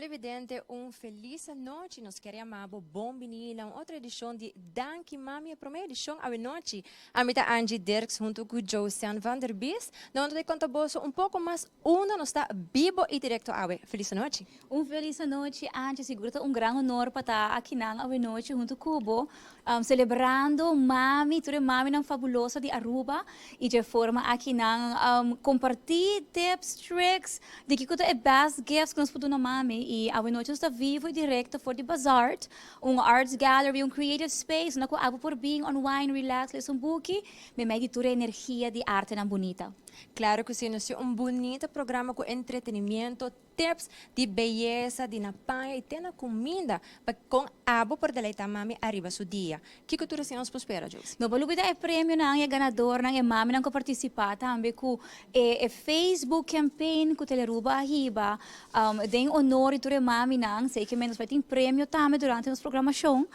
Televidente, un felis anochi. Nos kier yama bo bon bini na un otro edicion di Danki Mami, e prome edicion awenochi. Ami ta Angie Dirks hunto cu Josiane van der Biest. Nos ta conta boso un poco mas unda nos ta bibo y directo awe. Felis anochi. Un felis anochi, Angie. Sigur ta un gran honor pa ta akinan awenochi hunto cu bo, celebrando mami, tur e maminan fabuloso di Aruba y dje forma akinan comparti tips, tricks di kico ta e best gifts cu nos por duna mami. Y awenochi nos ta vivo y directo for di Bazaart, un arts gallery, un creative space unda cu abo por bin unwind, relax, lesa un buki, memey di tur e energia di artenan bunita. Claro cu si, nos tin un bunita programa cu entretenimiento, Tips di beyesa, di na paña y te na cuminda pa con abo por deleita mami ariba su dia. Kico tur asina nos por spera, Josie? No por lubida e premionan, e ganadornan, e maminan cu a participa tambe cu e Facebook campaign cu Telearuba a hiba den honor di tur e maminan. Sey ke nos bai tin premio tambe durante nos programacion,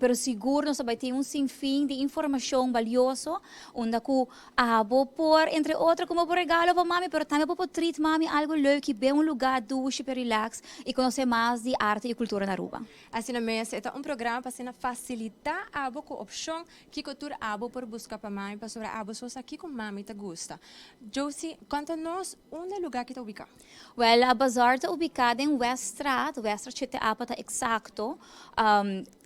pero sigur nos ta bai tin un sinfin di informacion balioso unda cu Abo por, entre otro, como bo regalo pa mami, pero tambe bo por treat mami algo leuk y be un lugar dushi pa relax y conoce mas di arte y cultura na Aruba. Asina mes, e ta un programa pa asina facilita abo cu opcion kico tur abo por busca pa mami pasobra abo so sa kico mami ta gusta. Josie, conta nos unda e lugar aki ta ubica? Wel, Bazaar ta ubica den Weststraat, Weststraat shete A pa ta exacto.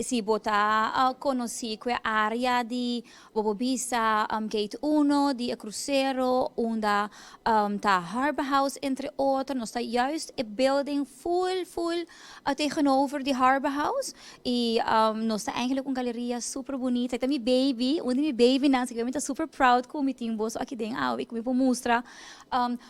Si bo ta conoci cu e area di Bo por bisa Gate Uno di e crucero unda ta Harbor House entre otro. Nos ta juist e building full full tegenover di Harbor House y nos ta eigenlijk un galeria super bunita. E ta mi baby, un di mi babynan, así que mi ta super proud cu mi tin boso aki den awe y cu mi por mustra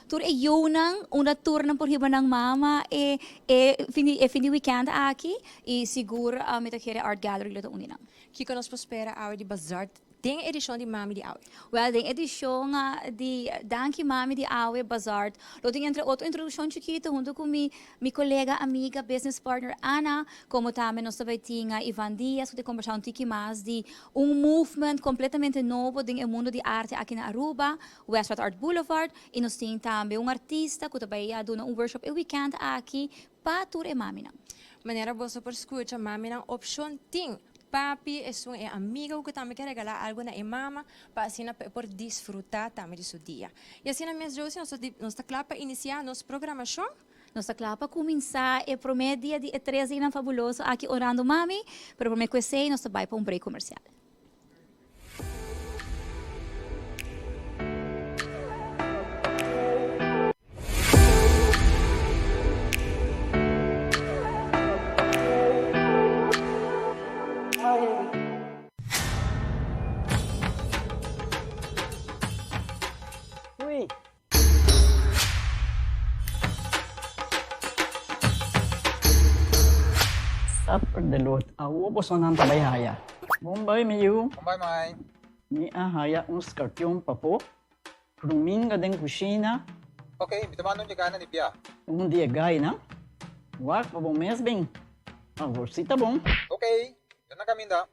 tur e yiunan unda tur nan por hiba nan mama e e fin di weekend aki y sigur mi ta kere Art Gallery lo ta un di nan. Kiko nos por spera awe di Bazaart den edishon di Mami di awe? Wèl, den edishon di Danki Mami di awe, Bazaart lo tin entre otro introdukshon chikitu huntu ku mi mi kolega, amiga, business partner Ana, komo tambe nos ta bai tin Ivan Diaz ku ta kombersá un tiki mas di un movement kompletamente nobo den e mundu di arte aki na Aruba, Westward Art Boulevard, i nos tin tambe un artista ku ta bai duna un workshop e wikènt aki Pa tur e maminan. Manera boso por scucha, maminan opcion tin. Papi, esun e amiga cu tambe ke regala algo na e mama, pa asina pa e por disfruta tambe di su dia. Y asina mes Josie, nos ta nos ta cla pa inicia nos programacion. Nos ta cla pa cuminsa e prome dia di e tres dianan fabuloso aki honrando mami, pero prome cu esey nos ta bay pa un break comercial. Ui. Supper de lot. Awo bosonan ta bai haya. Bon bai mi yu. Bon bai mai. Mi a haya un skarpion pafó. Kruminga den kushina. Ok, mi ta manda un dje na di bia. Un di e gainan. Wak pa bo mes bin. Awor si ta bon. Ok, yo na kaminda.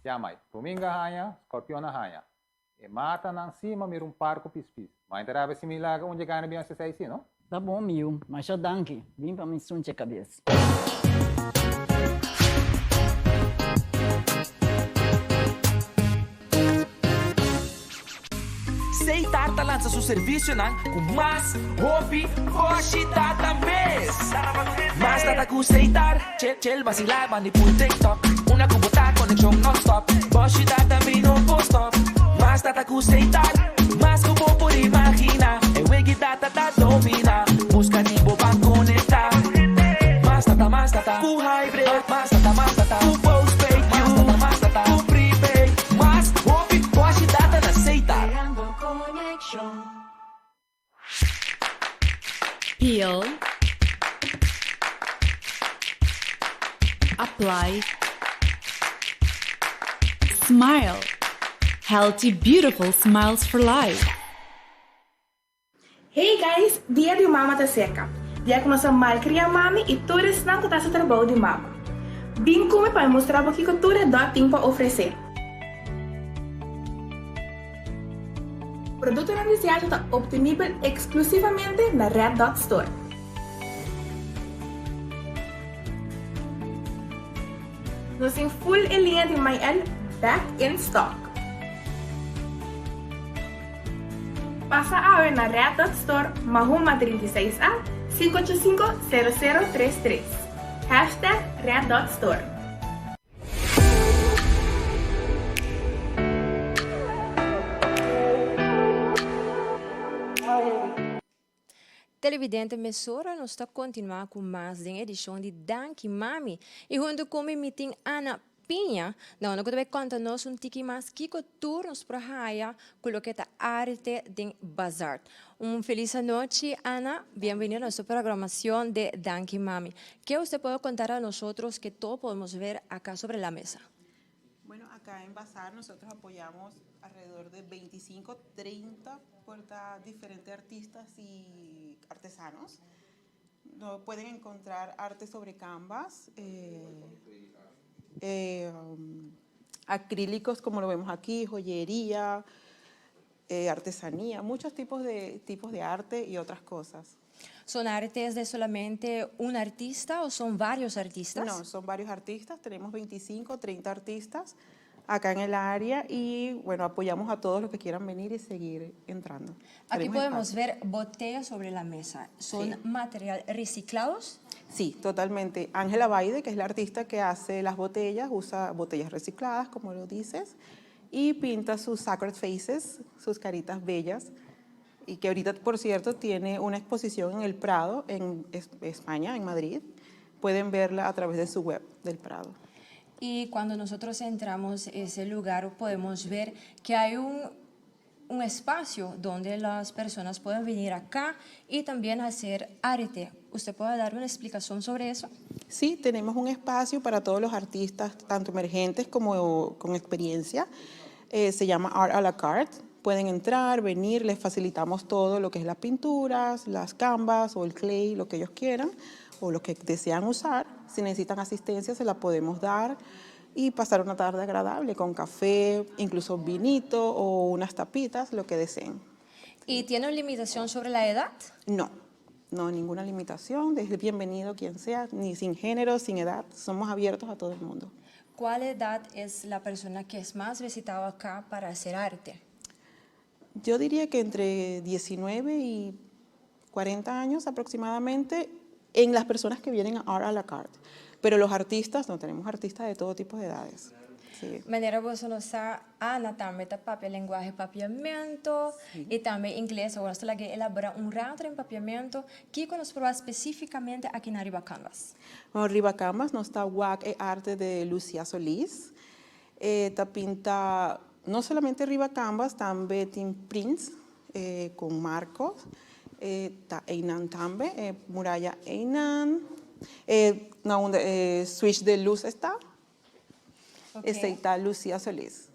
Ya mai, Ruminga haña, Scorpion a haña. E matanan si ma mira un par cu pispis. Ma inta rabia si mi laga un dje gana bin haci esey si, no? Ta bon mi yu, masha danki. Bin pa mi sunche cabes. Seitar ta lansa su servisionan ku mas hopi boshi data mes. Mas data ku Seitar, chel chel basilá bandi pul TikTok. Una ku bo ta konekshon nònstòp, boshi data mi no por stòp. Mas data ku Seitar, mas ku bo por imaginá. E wegi data ta dominá, buska di bo ban konektá. Mas data, mas data ku hybrid, mas data, mas data ku postpaid, mas data, mas data ku prepaid. Mas hopi boshi data na Seitar. Peel Apply Smile Healthy beautiful smiles for life. Hey guys, Dia di Mama ta serka. Dia ku nos a malkria mami i tur esnan ku ta hasi trabou di mama. Bin ku mi pa mi mustra bo kiko tur e dòt tin pa ofresé. Produktonan di Seattle ta obtenibel eksklusivamente na Red Dot Store. Nos tin full e liña di MyL back in stock. Pasa awe na Red Dot Store, Mahuma 36 A, 585 0033. Hashtag Red Dot Store. Televidente mesora nos ta continua cu mas den edicion di Danki Mami y hunto cu mi mi tin Ana Piña na unda cu ta bay conta nos un tiki mas kico tur nos por haya cu loke ta arte den Bazart. Un feliz anochi Ana, bienvenido a nuestro programacion de Danki Mami. Ke usted puede contar a nosotros que todo podemos ver acá sobre la mesa? Bueno, acá en Bazar nosotros apoyamos alrededor de 25, 30 puertas diferentes artistas y artesanos. No, pueden encontrar arte sobre canvas, eh, eh, um, acrílicos como lo vemos aquí, joyería, eh, artesanía, muchos tipos de, tipos de arte y otras cosas. ¿Son artes de solamente un artista o son varios artistas? No, son varios artistas, tenemos 25, 30 artistas acá en el área y bueno, apoyamos a todos los que quieran venir y seguir entrando. Aquí Tenemos podemos espacio. ver botellas sobre la mesa. ¿Son Sí. material reciclados? Sí, totalmente. Ángela Baide, que es la artista que hace las botellas, usa botellas recicladas, como lo dices, y pinta sus sacred faces, sus caritas bellas, y que ahorita, por cierto, tiene una exposición en el Prado, en España, en Madrid. Pueden verla a través de su web del Prado. Y cuando nosotros entramos a ese lugar podemos ver que hay un, un espacio donde las personas pueden venir acá y también hacer arte. ¿Usted puede dar una explicación sobre eso? Sí, tenemos un espacio para todos los artistas, tanto emergentes como con experiencia. Eh, se llama Art a la carte. Pueden entrar, venir, les facilitamos todo lo que es las pinturas, las canvas o el clay, lo que ellos quieran o lo que desean usar. Si necesitan asistencia, se la podemos dar y pasar una tarde agradable con café, incluso vinito o unas tapitas, lo que deseen. ¿Y tiene una limitación sobre la edad? No, no, ninguna limitación. Desde bienvenido quien sea, ni sin género, sin edad. Somos abiertos a todo el mundo. ¿Cuál edad es la persona que es más visitada acá para hacer arte? Yo diría que entre 19 y 40 años aproximadamente en las personas que vienen a Art a la carte. Pero los artistas, no tenemos artistas de todo tipo de edades. Sí. Manera bo sa, Ana tambe ta papia lenguahe papiamento y tambe ingles. Awor nos ta elabora un rato den papiamento. Kico nos por specificamente aki na riba Canvas? Bueno, riba Canvas nos ta wak e arte de Lucia Solís. Eh, ta pinta no solamente riba canvas, tambe tin prints eh, con marcos. Eh, ta einan tambe, eh, muralla einan. Eh, na unda eh, switch de luz está. Esey ta Lucia Solís.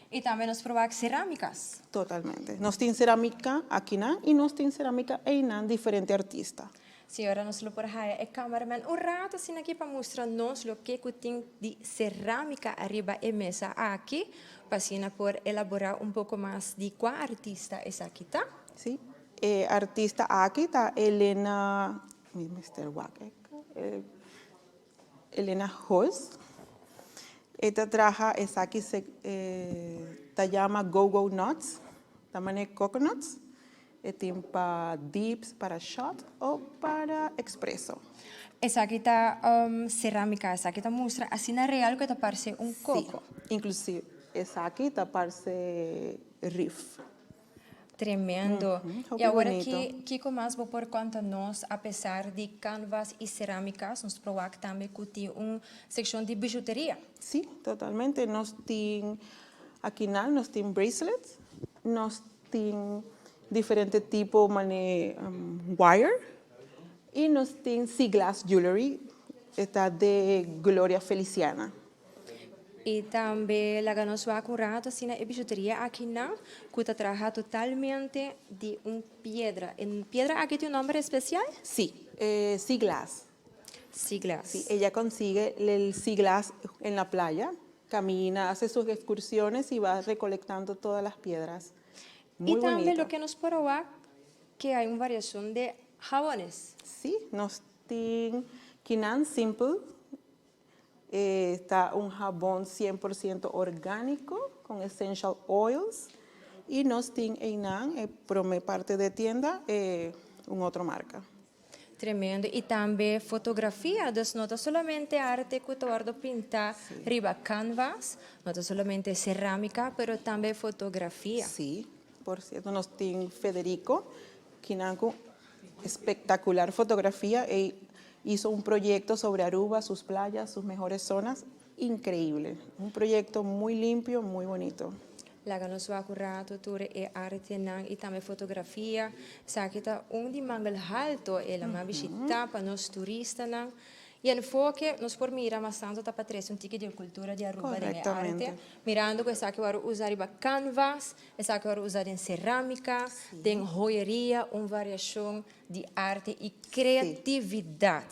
Y tambe nos por wak cerámicas. Totalmente. Nos tin cerámica akinan y nos tin cerámica einan diferente artista. Si, ora nos lo por haya e cameraman un rato asina aki pa mustra nos loke cu tin di cerámica ariba e mesa aki, pa asina por elabora un poco mas di cua artista esaki ta. Si, e artista aki ta Elena, mi mester wak e, Elena Hos. E ta traha esaki se ta yama Go Go Nuts, ta mane coconuts. E tin pa dips, para shot o para expreso. Esaki ta cerámica, esaki ta mustra asina real cu e ta parce un coco. Si, inclusive esaki ta parce rif. Tremendo. Hopi Y awor bonito. aki, kico mas bo por conta nos apesar di canvas y cerámicas, nos por wak tambe cu tin un seccion di bijuteria. Si, totalmente. Nos tin akinan, nos tin bracelets, nos tin diferente tipo mane wire y nos tin sea glass jewelry, e ta de Gloria Feliciana. Y tambe laga nos wak un rato asina e bijuteria akinan cu ta traha totalmente di un piedra. E piedra aki tin un nomber especial? Si, sea glass. Sea glass. Si, ella consigue el sea glass en la playa, camina, hace sus excursiones y va recolectando todas las piedras. Muy y tambe bonito. loke nos por a wak cu hay un variacion de habones. Sí, nos tin Kinan Simple. Ta un habon 100% organico con essential oils. Y nos tin einan, e prome parte di tienda, un otro marca. Tremendo. Y tambe fotografia, dus no ta solamente arte cu ta wordo pinta riba canvas, no ta solamente ceramica, pero tambe fotografia. Sí, por cierto, nos tin Federico, kinan cu espectacular fotografia e hizo un proyecto sobre Aruba, sus playas, sus mejores zonas, increíble. Un proyecto muy limpio, muy bonito. Laga nos wak un rato tur e artenan y tambe fotografia. Esaki ta un di Mangel Halto, el a mas bishita pa nos turistanan. Y enfoke, nos por mira mas tanto ta pa trece un tiki di e cultura di Aruba den e arte. Mirando cu esaki worde usa riba canvas, esaki worde usa den ceramica, den joyeria, un variacion di arte y creatividad.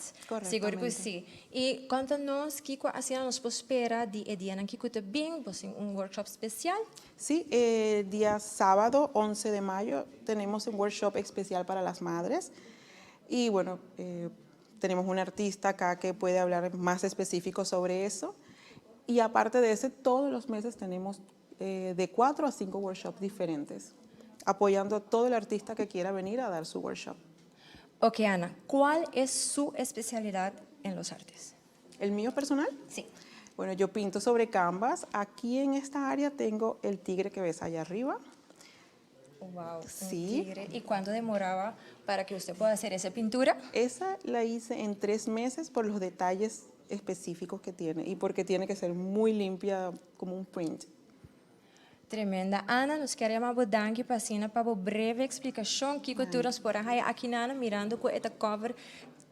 Sigur cu si. Y conta nos kico asina nos por spera di e dianan kico ta bin, bo tin un workshop special? Sí, e dia sabado 11 de mayo tenemos un workshop especial para las madres y bueno, tenemos un artista acá que puede hablar más específico sobre eso. Y aparte de ese, todos los meses tenemos de 4 a 5 workshops diferentes, apoyando a todo el artista que quiera venir a dar su workshop. Ok, Ana, ¿cuál es su especialidad en los artes? ¿El mío personal? Sí. Bueno, yo pinto sobre canvas. Aquí en esta área tengo el tigre que ves allá arriba. Wow, un Sí. tigre. ¿Y cuánto demoraba para que usted pueda hacer esa pintura? Esa la hice en 3 meses por los detalles específicos que tiene y porque tiene que ser muy limpia como un print. Tremendo. Ana, nos kier yama bo danki pa asina pa bo breve explicacion kico tur nos por a haya aki na mirando cu e ta cover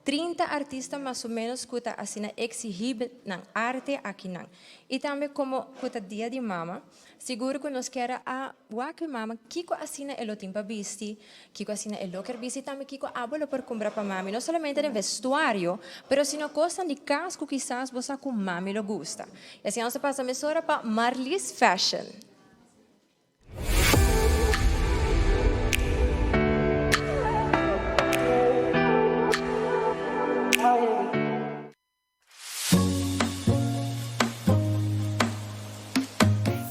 30 artista mas o menos cu ta asina exhibi nan arte aki nan. Y tambe como cu ta dia di mama, sigur cu nos kier a wak mama kico asina e lo tin pa bisti, kico asina e lo kier bisti, tambe kico abo lo por cumpra pa mami, no solamente den vestuario, pero sino cosnan di cas cu kisas bo sa cu mami lo gusta. Y asina nos ta pasa mesora pa Marlies Fashion.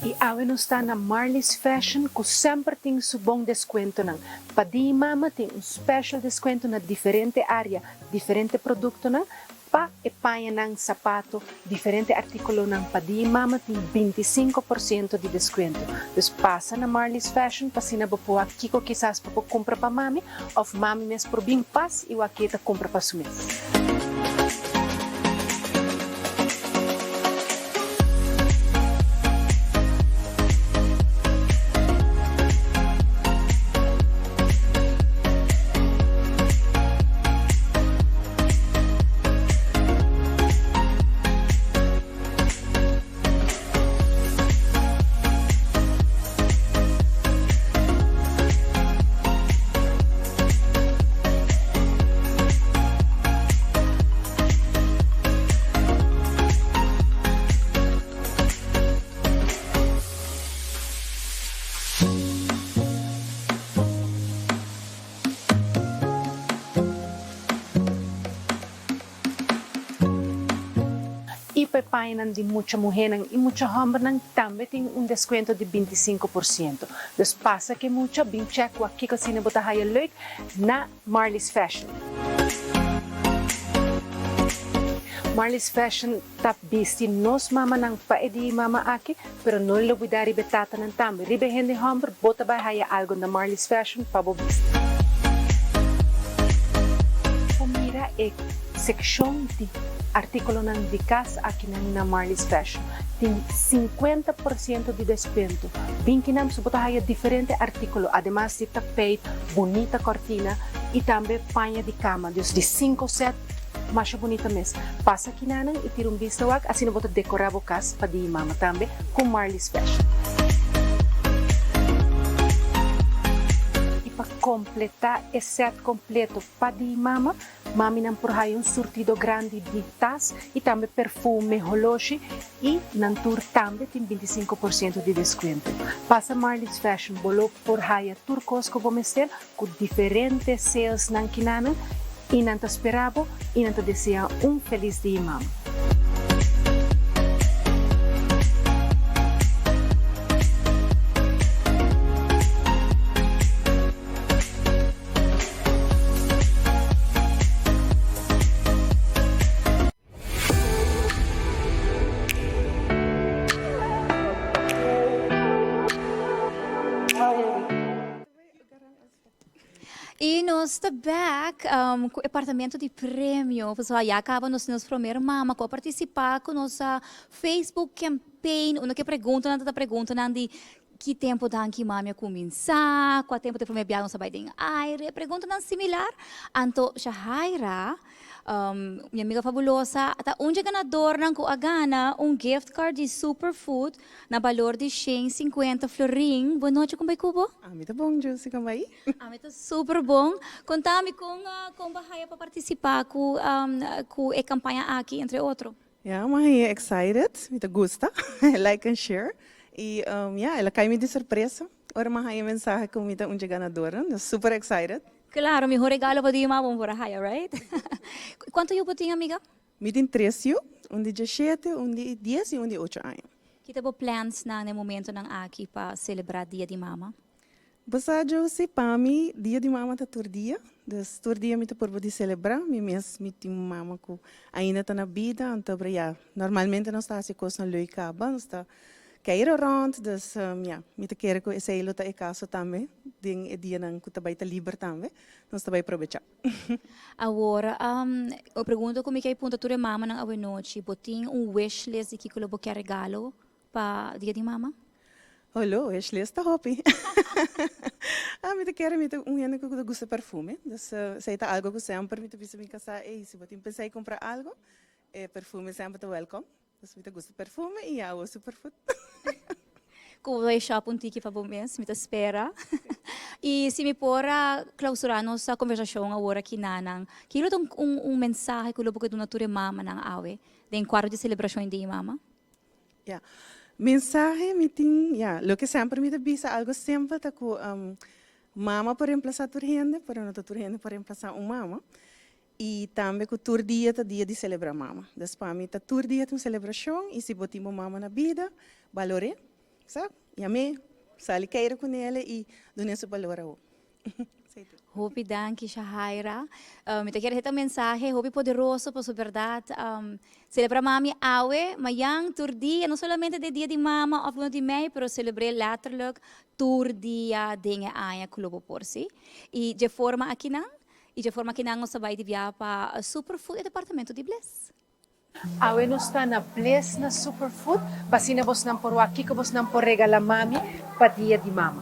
Y awe nos ta na Marley's Fashion cu semper tin su bon descuentonan. Pa Dia di Mama tin un special descuento na diferente area, diferente productonan, pa e pañanan, sapato, diferente articulonan pa Dia di Mama tin 25% di descuento. Dus pasa na Marley's Fashion, pa asina bo por kico kisas pa cumpra pa mami, of mami mes por bin pas y aki ta cumpra pa su mes. Y pa pañanan di mucha muher y mucha homber tambe tin un descuento di 25%. Dus pasa cu mucha, bin check kico asina bo ta haya leuk na Marley's Fashion. Marley's Fashion ta bisti nos mamanan pa e Dia di Mama aki, pero no lubida riba tatanan tambe. Riba hende homber, bo ta bay haya algo na Marley's Fashion pa bo bisti. Mira e seccion di articulonan di cas aki na Marley's Fashion. Tin 50% di descuento. Bin kinan bo ta haya diferente articulo, ademas di tapijt, bunita cortina y tambe paña di cama. Dus di 5 set mas bunita mes. Pasa akinan y tira un bista wak, asina bo ta decora bo cas pa Dia di Mama tambe cu Marley's Fashion. Y pa completa e set completo pa Dia di Mama, Maminan por haya un surtido grandi di tas y tambe perfume, holoshi y nan tur tambe tin 25% di descuento. Pasa Marley's Fashion, bo lo por haya tur cos cu bo mester cu diferente sales nan kinanan y nan ta spera bo y nan ta desea un feliz dia mama. Y nos ta back cu e partamento di premio. Pasobra ya caba nos nos promer mama cu a participa cu nos Facebook campaign. Uno ke preguntanan ta ta preguntanan di ki tempo Danki Mami a cuminsa, cua tempo ta e promer biaha nos a bay den aire, preguntanan similar. Anto Shahaira Mi amiga fabulosa ta un dje ganadornan ku a gana un gift card di Superfood na balor di 150 florin. Bon nochi, kon bai ku bo? Ami ta bon, Josie, kon bai? Ami ta super bon. Konta mi kon kon bo a haya pa partisipá ku ku e kampaña aki, entre otro? Ya, mi a haya excited, mi ta gusta, like and share. I ya, el a kai mi di sorpresa ora mi a haya e mensahe ku mi ta un dje ganadornan. Super excited. Claro, miho regalo pa di mama bo por a haya, right? Cuanto yu bo tin, amiga? Mi tin tres yu, un di diashete, un di dies i un di ocho aña. Ki ta bo plansnan na e momentonan aki pa celebra Dia di Mama? Bo sa, Josie, pa mi Dia di Mama ta tur dia. Dus tur dia mi ta purba di celebra. Mi mes mi tin un mama cu ainda ta na bida, anto pero ya, normalmente nos ta haci cosnan leuk caba, nos ta Keiro rond, dus ya, mi ta kere ku esei lo ta e kaso tambe den e dianan ku ta bai ta liber tambe, nos ta bai probechá. Awor, un pregunta ku mi ke punta tur e mamanan awenochi, bo tin un wish list di kiko lo bo kier regalo pa Dia di Mama? Holo, wish list ta hopi. Ah, mi ta kere mi ta un hende ku ta gusta perfume, dus esei ta algo ku semper mi ta bisa mi kasá, ey, si bo tin pensá di kumpra algo, e perfume semper ta welkom. Dus mi ta gusta perfume y awo superfood. Cu bo bay shop un tiki pa bo mes, mi ta spera. Y si mi por a clausura nos conversacion awor aki nanan, kico lo ta un mensahe cu lo bo ke duna tur e mamanan awe den cuadro di celebracion di mama? Ya, mensahe mi tin, ya, loke semper mi ta bisa algo simpel ta cu mama por reemplaza tur hende, pero no ta tur hende por reemplaza un mama. I tambe ku tur dia ta dia di selebrá mama. Dus pa mi ta tur dia ta un selebrashon i si bo tin bo mama na bida, balor'é, sa? Yam'é, sali keira ku nele i dun'é su balor awo. Hopi danki Shahaira. Mi ta kere heta un mensahe hopi poderoso pasobra bèrdat selebrá mami awe, mayan, tur dia, no solamente den dia di mama òf luna di mei, pero selebr'é lèterlik tur dia den e aña ku lo bo por, si. I dje forma akinan I dje forma kinan nos ta bai di bia pa Superfood e departamento di Bliss. Awe nos ta na Bliss na Superfood pa asina bosnan por wak kiko bosnan por regala mami pa dia di mama.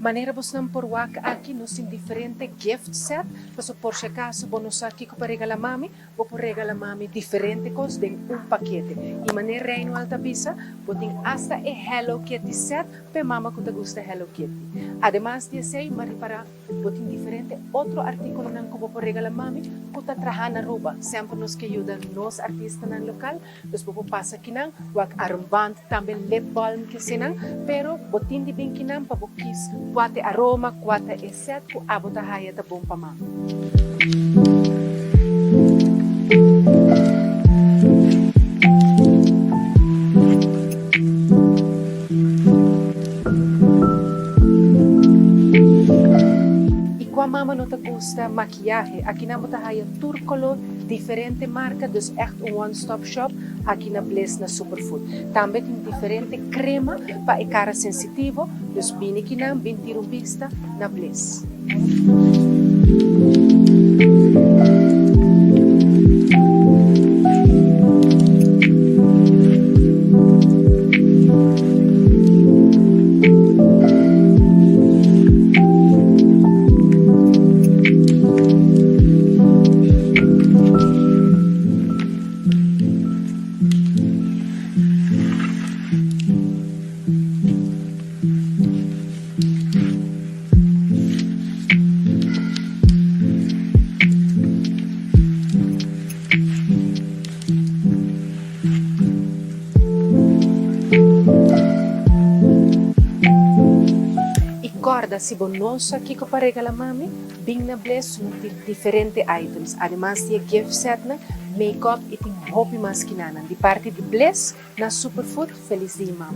Manera bosnan por wak aki nos tin diferente gift set paso por si acaso bo no sa kiko pa regala mami Bo por regala mami diferente kos den un pakete. I manera Reinwald ta bisa, bo tin asta e Hello Kitty set p'e mama ku ta gusta Hello Kitty. Ademas di esei, m'a ripará, bo tin diferente otro artíkulonan ku bo por regala mami ku ta trahá na Aruba. Semper nos ke yuda nos artistanan lokal, dus bo por pasa kinan, wak armband, tambe lip balm kesenan, pero bo tin di bin kinan pa bo kis kua ta e aroma, kua ta e set ku abo ta haya ta bon pa mama. I kua mama no ta gusta makiyahe? Akinan bo ta haya tur kolor, diferente marka, dus ègt un one stop shop. Aki na Bliss na Superfood tambe tin diferente crema pa e cara sensitivo, dus bini kinan bin tira un bista na Bliss. Corda si bo no sa kico pa regala mami, bin na Bliss no tin diferente items, ademas di e gift setnan, make-up y tin hopi mas kinanan. Di parti di Bliss na Superfood, Feliz Dia Mama.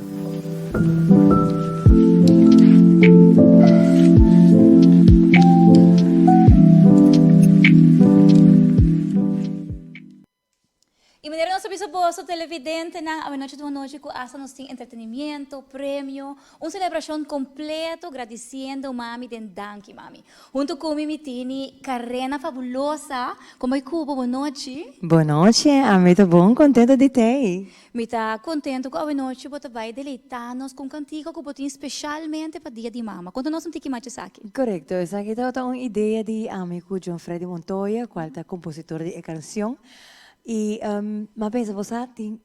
Y manera nos a bisa boso televidentenan, awenochi ta un anochi cu hasta nos tin entretenimiento, premio, un celebracion completo gradiciendo mami den Danki Mami. Hunto cu mi mi tini Karena Fabulosa, como y cubo, bon nochi. Bon nochi, ami ta bon contento di tey. Mi ta contento cu awenochi bo ta bay deleita nos cu un cantica cu bo tin specialmente pa Dia di Mama. Conta nos un tiki mas esaki. Corecto, esaki tabata un idea di ami cu John Freddy Montoya, cual ta compositor di e cancion. Y m'a pensa, bo sa, tin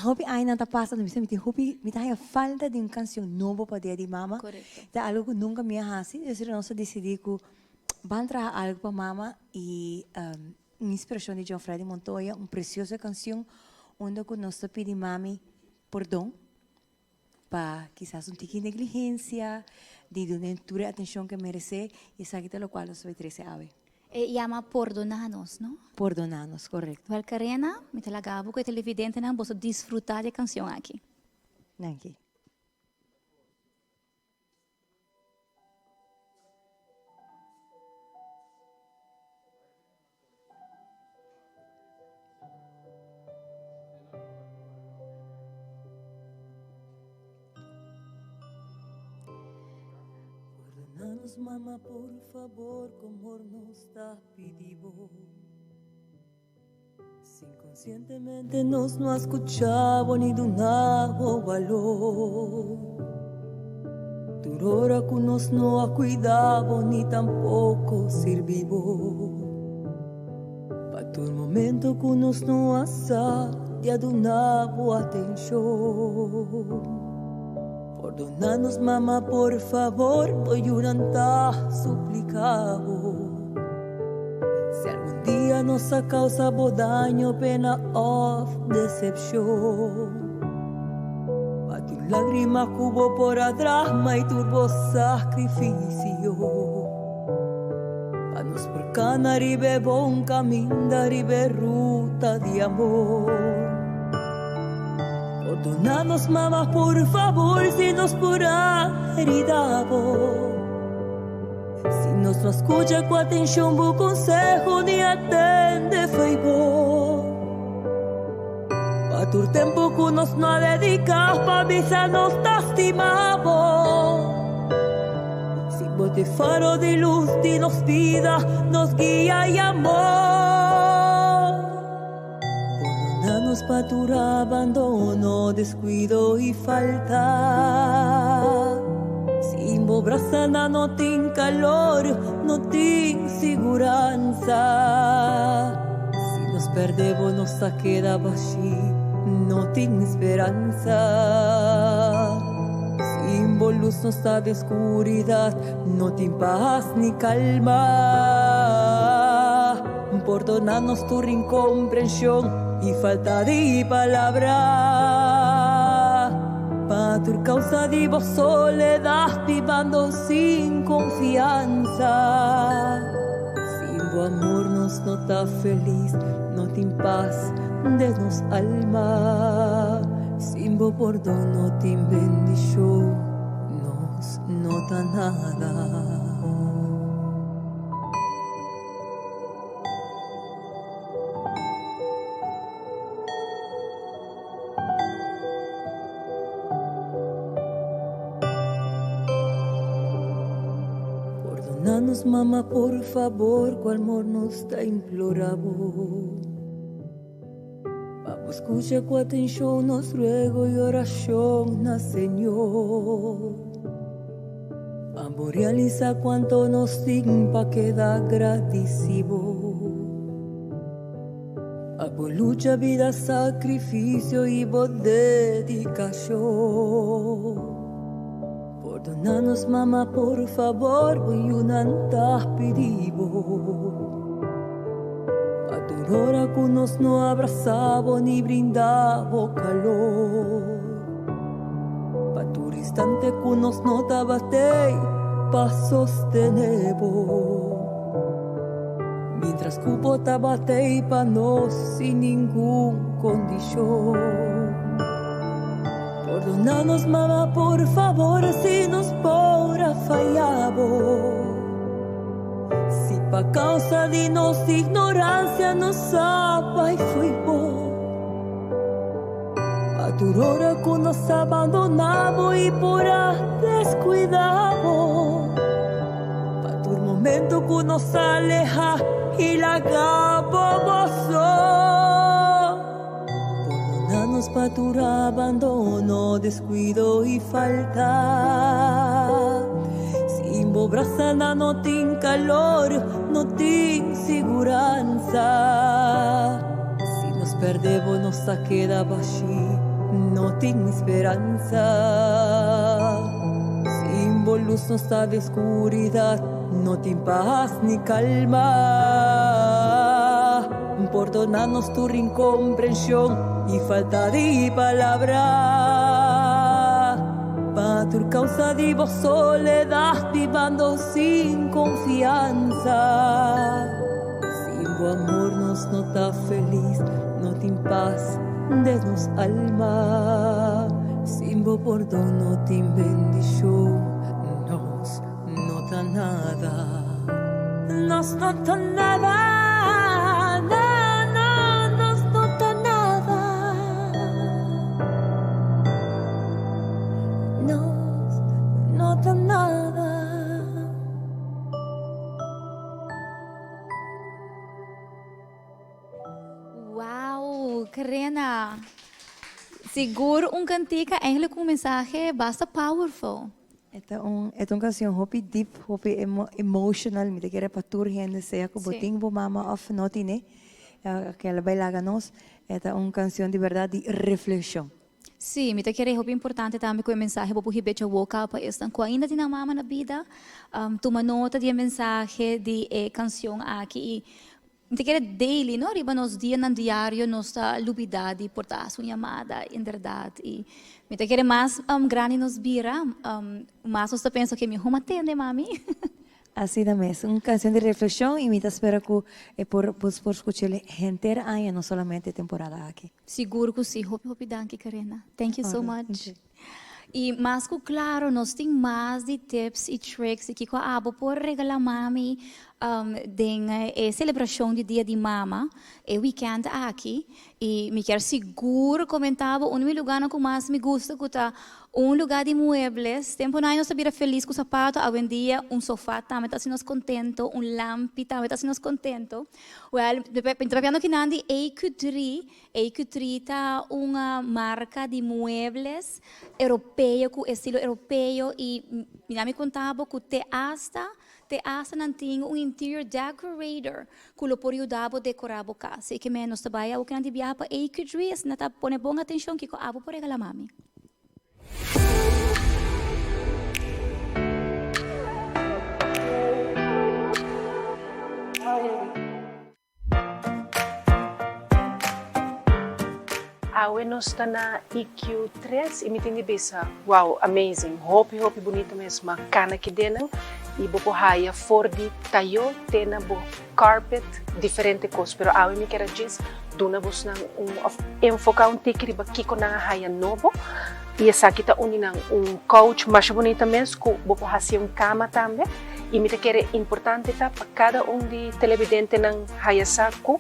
hopi añanan ta pasa, mi sa mi tin hopi, mi ta haña falta di un cancion nobo pa Dia di Mama. Corecto. Ta algo cu nunca mi a haci, dus nos a dicidi cu ban traha algo pa mama y un inspiracion di John Freddy Montoya, un precioso cancion unda cu nos ta pidi mami pordon pa kisas un tiki negligencia, di dun'é tur e atencion cu e merece, y esaki ta locual nos ta bay trece awe. E yama Pordoná Nos, no? Pordoná Nos, correcto. Wel Karena, mi ta laga bo cu e televidentenan boso disfruta di e cancion aki. Danki. Perdonanos mama por favor ku amor nos ta pidi bo Si inconscientemente nos no a scucha bo ni duna bo balor Tur ora cu nos no a cuida bo ni tampoco sirbi bo Pa tur momento cu nos no a sa di a duna bo atencion Pordona nos mama por favor bo yunan ta suplica bo. Si algun dia nos a causa bo daño, pena of decepcion, pa tur lagrima cu bo por a drama y tur bo sacrificio, pa nos por cana riba e bon caminda, riba e ruta di amor. Pordona nos mama por favor si nos por a herida bo. Si nos no scucha cu atencion bo conseho ni atende fei bo. Pa tur tempo cu nos no a dedica pa bisa nos ta stima bo. Si bo t'e faro di luz di nos bida, nos guia y amor. Pordona nos pa tur abandono, descuido y falta. Sin bo brasana no tin calor, no tin siguransa. Si nos perde bo nos ta keda bashi, no tin speransa. Sin bo luz nos ta den scuridad, no tin paz ni calma. Pordona nos tur incomprension y falta di palabra. Pa tur causa di bo soledad bibando sin confianza. Sin bo amor nos no ta feliz, no tin paz den nos alma. Sin bo pordon no tin bendicion, nos no ta nada. Pordonanos mama por favor cu amor nos ta implora bo Pa bo scucha cu atencion nos ruego y oracion na Señor. Pa bo realisa cuanto nos tin pa keda gradicibo. Pa bo lucha, bida, sacrificio y bo dedicacion. Pordona nos mama por favor bo yunan ta pidi bo. Pa tur ora cu nos no abrasa bo ni brinda bo calor. Pa tur instante cu nos no tabat'ey pa sostené bo. Mientras ku bo tabat'ei pa nos sin ningun kondishon. Pordoná nos mama por fabor si nos por a faya bo. Si pa causa di nos ignorancia nos a bai fo'i bo. Pa tur ora ku nos a bandoná bo i por a descuidá bo. Pa tur momento ku nos a alehá i laga bo bo so. Pordona nos pa tur abandono, descuido y falta. Sin bo brasanan no tin calor, no tin siguransa. Si nos perde bo nos ta keda bashi, no tin speransa. Sin bo luz nos ta den scuridad, no tin paz ni calma. Pordona nos tur incomprension y falta di palabra. Pa tur causa di bo soledad bibando sin confianza. Sin bo amor nos no ta feliz, no tin paz den nos alma. Sin bo pordon no tin bendicion, nos no ta nada. Nos no ta nada, na, na, nos no ta nada. Nos no ta nada. Wow, Karena. Sigur un cantica eigenlijk un mensahe basta powerful. E ta un e ta un canción hopi deep, hopi emotional, mi ta kere pa tur hende sea cu bo tin bo mama of no tine, ke lo bay laga nos, e ta un canción di berdad di reflexion. Sí, mi ta kere hopi importante tambe cu e mensahe bo por hiba echa woka pa esnan cu ainda tin nan mama na bida, tuma nota di e mensahe di e cancion aki y Mi ta kere daily, no? Riba nos dianan diario nos ta lubida di por ta haci un yamada, inderdaad. Y mi ta kere mas grandi nos bira, mas nos ta pensa, ok, miho mi atende mami. Asina mes, un cancion di reflexion y mi ta spera cu e por bos por scuch'el henter aña, no solamente e temporada aki. Sigur cu si. Hopi hopi danki Karina. Thank you so much. Y mas cu claro nos tin mas di tips y tricks di kico abo por regala mami den e celebracion di Dia di Mama e weekend aki. Y mi kier sigur comenta bo un di mi lugarnan cu mas mi gusta cu ta un lugar di muebles. Temponan nos ta bira feliz cu sapato, awendia un sofa tambe ta haci nos contento, un lampi tambe ta haci nos contento. Well, mi ta papiando kinan di AQ3. EQ3 ta un marka di muebles europeo ku estilo europeo i mi na mi konta bo ku te asta te asta nan tin un interior decorator ku lo por yuda bo dekorá bo kas. I ke men nos ta bai awo kinan di biaha pa EQ3 asina ta pone bon atenshon kiko abo por regalá mami. Awe nos ta na EQ 3 y mi tin di bisa, wow, amazing, hopi hopi bunito mes, ma cana ki denan y bo por haya for di tayo te na bo carpet, diferente cos, pero awe mi kier a djis duna bosnan un of enfoca un tiki riba kico nan a haya nobo y esaki ta un di nan, un couch masha bunita mes cu bo por haci un cama tambe y mi ta kere importante ta pa cada un di televidentenan haya sa cu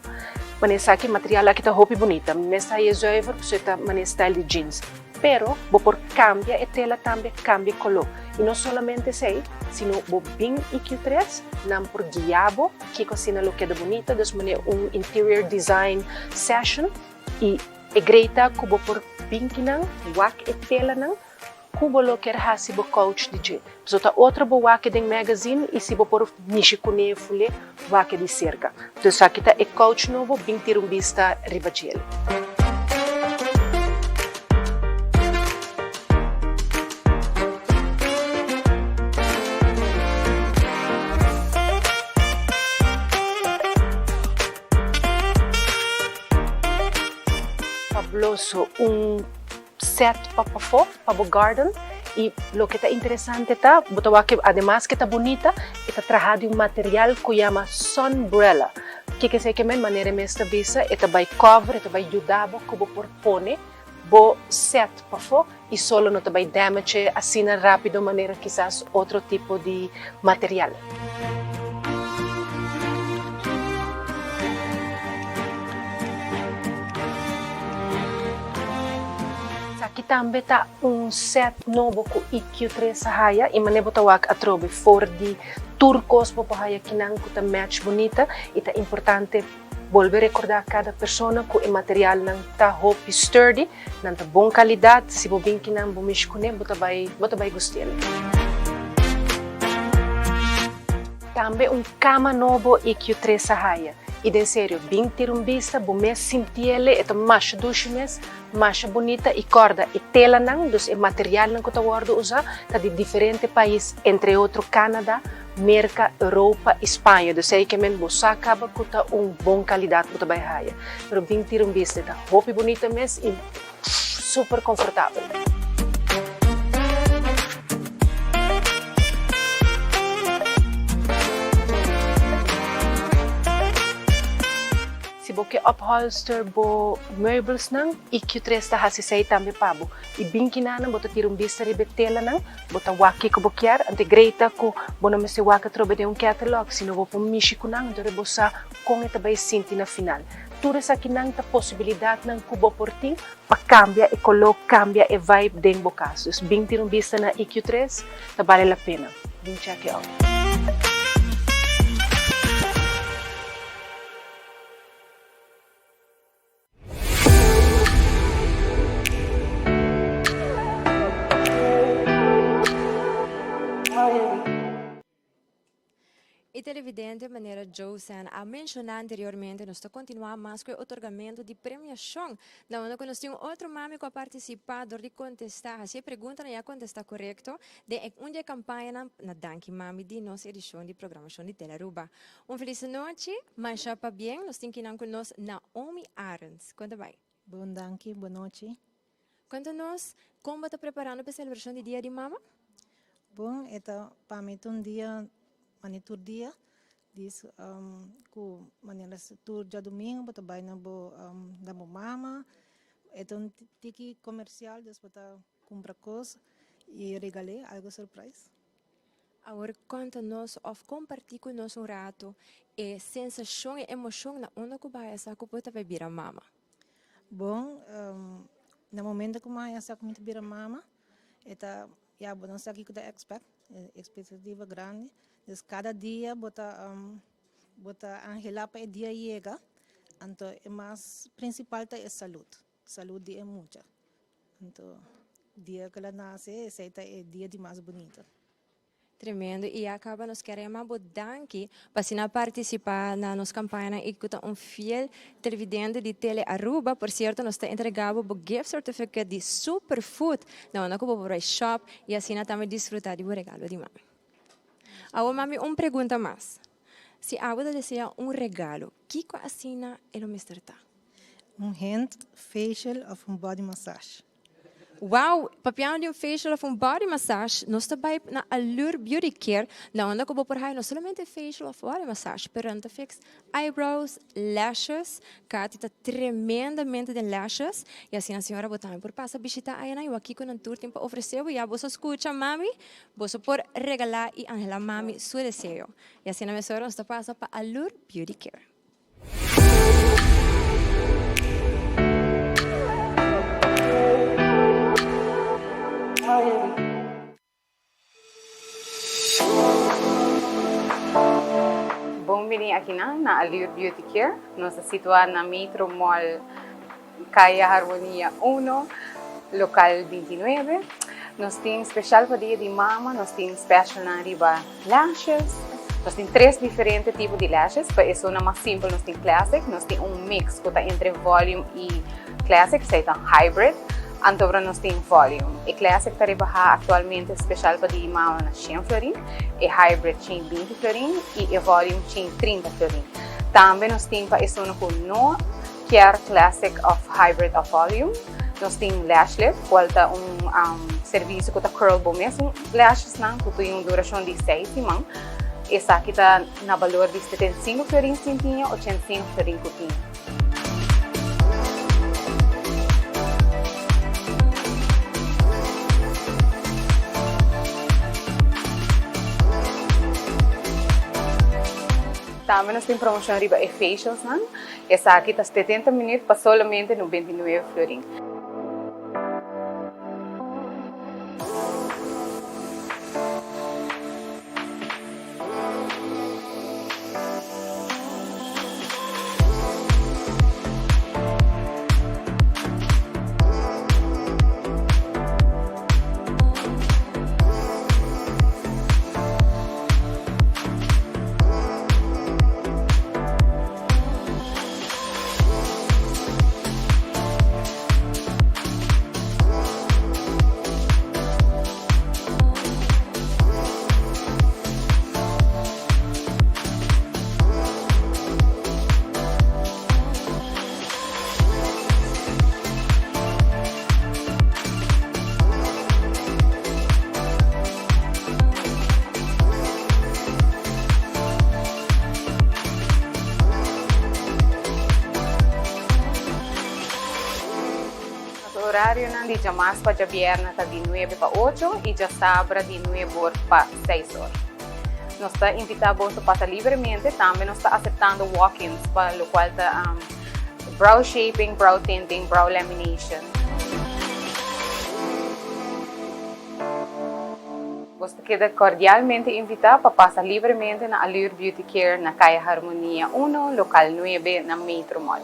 manera esaki material aki ta hopi bunita, mi mes ta haya zuiver pasobra e ta manera style di jeans. Pero bo por cambia e tela tambe, cambia e color. Y no solamente esey, sino bo bin EQ3, nan por guia bo kico asina lo keda bunita, dus manera un interior design session y e grey ta cu bo por bin kinan, wak e telanan cu bo lo kier haci bo couch di dje. Pasobra ta otro bo wak den magazine y si bo por mishi cune fule, wak di cerca. Dus aki ta e couch nobo, bin tira un bista riba djele. Fabuloso, un set pa pafó, pa bo garden. I loke ta interesante ta, bo ta wak ke ademas ke ta bunita, e ta traha di un material ku yama sunbrella. Kiko esei ke men? Manera e mes ta bisa, e ta bai cover, e ta bai yuda bo ku bo por pone bo set pafó i solo no ta bai damage asina rápido manera kisas otro tipo di material. Esaki tambe ta un set nobo ku IQ3 a haya i manera bo ta wak atrobe for di tur kos bo por haya kinan ku ta match bunita i ta importante bolbe rekordá kada persona ku e materialnan ta hopi sturdy, nan ta bon kalidat, si bo bin kinan bo mishi kuné bo ta bai bo ta bai gust'el. Tambe un kama nobo IQ3 a haya i den serio bin tira un bista bo mes sintiel e ta masha dushi mes. Masha bunita y corda e telanan, dus e materialnan cu ta wordo usa ta di diferente pais, entre otro Canada, Merca, Europa y Spaña. Dus ey ke men bo sa caba cu ta un bon calidad bo ta bay haya. Pero bin tira un bista, e ta hopi bunita mes y super comfortabel. Si bo ke upholster bo meubelsnan, IQ3 ta hasi esei tambe pa bo. I bin kinanan bo ta tira un bista riba e telanan, bo ta wak kiko bo kier, anto e grei ta ku bo no mester wak atrobe den un catalog, sino bo por mishi ku nan, anto bo sa kon e ta bai sinti na final. Tur esakinan ta posibilidatnan ku bo por tin pa kambia e koló, kambia e vibe den bo kas. Dus bin tira un bista na IQ3, ta bale la pena. Bin check it out. E televidente, manera Joseanne a menciona anteriormente, nos ta continua mas cu e otorgamento di premiacion. Na unda cu nos tin un otro mami cu a participa door di contesta, haci e preguntanan y a contesta corecto den e un di e campañanan na Danki Mami di nos edicion di programacion di Telearuba. Un felis nochi, masha pabien, nos tin kinan cu nos Naomi Arends. Con ta bay? Bon danki, bon nochi. Cuenta nos, con bo ta preparando pa e celebracion di Dia di Mama? Bon, e ta pa mi ta un dia mane tur dia, dis cu manera tur djadumingo bo ta bay na bo na bo mama, e ta un tiki comercial, dus bo ta cumpra cos y regal'e algo surprise. Awor konta nos òf kompartí ku nos un ratu e sensashon, e emoshon na unda ku bo haya sa ku bo ta bai bira mama. Bon, na momento ku mi haya sa ku mi ta bira mama, e ta, ya, bo no sa kiko ta expect, e expectativa grandi. Dus kada dia bo ta, bo ta anhelá pa e dia yega, anto e mas principal ta e salud, salud di e mucha. Anto dia ku el a nase esei ta e dia di mas bunito. Tremendo y ya caba nos kier yama bo danki pa asina participa na nos campañanan y cu ta un fiel televidente di Tele Aruba. Por cierto nos ta entrega bo bo gift certificate di Superfood na unda cu bo por bay shop y asina tambe disfruta di bo regalo di mami. Awor mami un pregunta mas. Si abo ta desea un regalo kico asina e lo mester ta? Un hand facial of un body massage. Wow! Papiando di un facial of un body massage, nos ta bai na Allure Beauty Care, na unda cu bo por haya no solamente facial of body massage, pero nan ta fix eyebrows, lashes, Katy ta tremendamente den lashes, y asina señora bo tambe por pasa bishita ayanan y wak kico nan tur tin pa ofrece bo. Ya boso scucha mami, boso por regala y anhela mami su deseo. Y asina mesora nos ta pasa pa Allure Beauty Care. Bon bini akinan na Allure Beauty Care. Nos ta situá na Metro Mall, Kaya Harmonia uno, lokal bintinuebe. Nos tin special pa dia di mama, nos tin specialnan riba lashes. Nos tin tres diferente tipo di lashes, pa esunnan mas simpel nos tin classic, nos tin un mix ku ta entre volume i classic, esei ta hybrid, antobra nos tin volume. E classic ta rebaha aktualmente special pa dia di mama na shen florin, e hybrid shen binti florin i e volume shen trinta florin. Tambe nos tin pa esunnan ku no kier classic of hybrid of volume. Nos tin lash lift, cual ta un servicio cu ta curl bo mesun lashesnan cu tin un duracion di seis siman. Esaki ta na balor di 75 florin sin piña, 85 florin cu piña. Tambe nos tin promocion riba e facialsnan. Esaki ta 70 minuut pa solamente 99 florin. Nos horarionan di djamas pa djabièrnè ta di nuebe pa ocho i djasabra di nuebe or pa seis or. Nos ta invitá boso pasa libremente, tambe nos ta aseptando walk-ins pa lokual ta brow shaping, brow tinting, brow lamination. Boso ta keda kordialmente invitá pa pasa libremente na Allure Beauty Care na Kaya Harmonia uno, lokal nuebe na Metro Mall.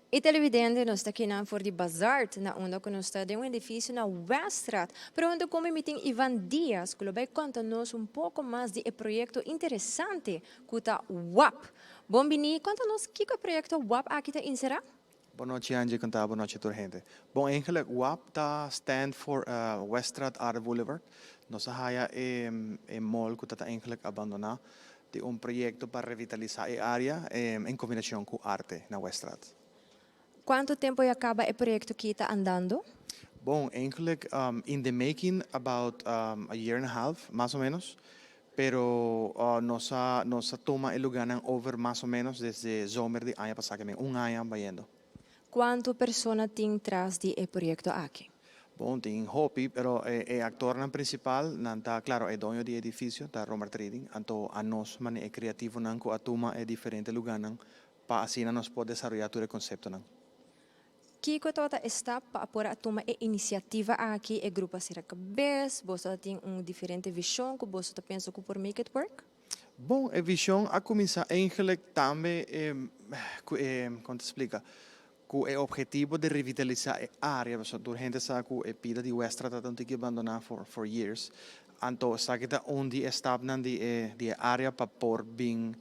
E televidente nos ta kinan for di Bazart na unda ku nos ta den un edifisio na Weststraat. Pero hunto ku mi mi tin Ivan Diaz ku lo bai konta nos un poko mas di e proyekto interesante ku ta WAP. Bon bini, konta nos kiko e proyekto WAP aki ta inserá? Bon nochi Angie, kon ta? Bon nochi tur hende. Bon eigenlijk WAP ta stand for Weststraat Art Boulevard. Nos a haya e e mall ku ta ta eigenlijk abandoná di un proyekto pa revitalisá e área en kombinashon ku arte na Weststraat. Kuantu tempu ya kaba e proyekto ki ta andando? Bon, eigenlijk in the making about a year and a half, mas o menos. Pero nos a nos a tuma e lugánan over mas o menos desde zomer di aña pasá, ke men un aña bayendo. Kuantu persona tin tras di e proyekto aki? Bon, tin hopi, pero e e aktornan prinsipal nan ta, klaro, e doño di e edifisio ta Romar Trading, anto anos mane e kreativonan ku a tuma e diferente lugánan pa asina nos por desaroyá tur e konseptonan. Kiko tabata e stap pa a por a tuma e inisiativa aki? E grupo a sera kabes? Boso ta tin un diferente vishon ku boso ta pensa ku por make it work? Bon, e vishon a kuminsá eigenlik tambe ku e, kon ta splika, ku e ophetivo di revitalisá e área, pasobra tur hende sa ku e pida di Westra ta un tiki abandoná for for years. Anto esaki ta un di e stapnan di e di e área pa por bin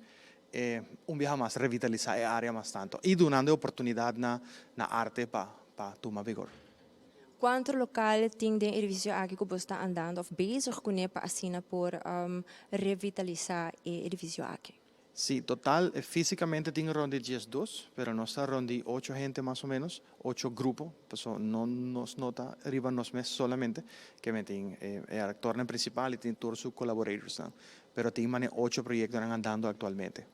e un biaha mas revitalisá e área mas tantu i dunando e oportunidat na na arte pa pa tuma vigor. Kuantu lokal tin den edifisio aki ku bo ta andando òf bezig kuné pa asina por revitalisá e edifisio aki? Sí, total físikamente tin rond di diesdos, pero nos ta rond di ocho hende mas o ménos, ocho grupo, pasobra no nos no ta riba nos mes solamente, ke men tin e aktornan prinsipal i tin tur su kolaboratorsnan. Pero tin mane ocho proyectonan andando actualmente.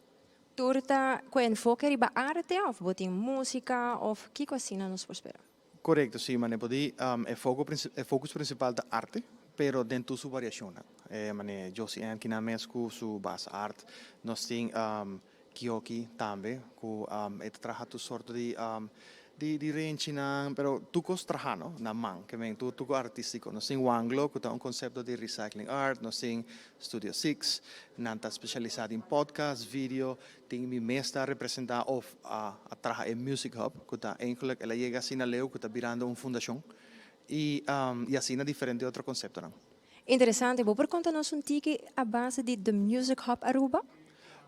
Tur ta cu enfoke riba arte of bo tin musica of kico asina nos por spera? Corecto, si, mane por di e foco e focus principal ta arte, pero den tur su variacionnan. Mane Josie Ann kinan mes cu su bas art, nos tin Kioki tambe cu e ta traha tur sorto di di di renchinan, pero tur cos traha no, na man, ke men tur tur cos artistico. Nos tin Wanglo cu ta un concepto di recycling art, nos tin Studio Six, nan ta specialisa den podcast, video, tin mi mes ta representa of a a traha e Music Hub cu ta eigenlijk el a yega asina leu cu ta birando un fundacion y y asina diferente otro conceptonan. Interesante, bo por conta nos un tiki a base di The Music Hub Aruba?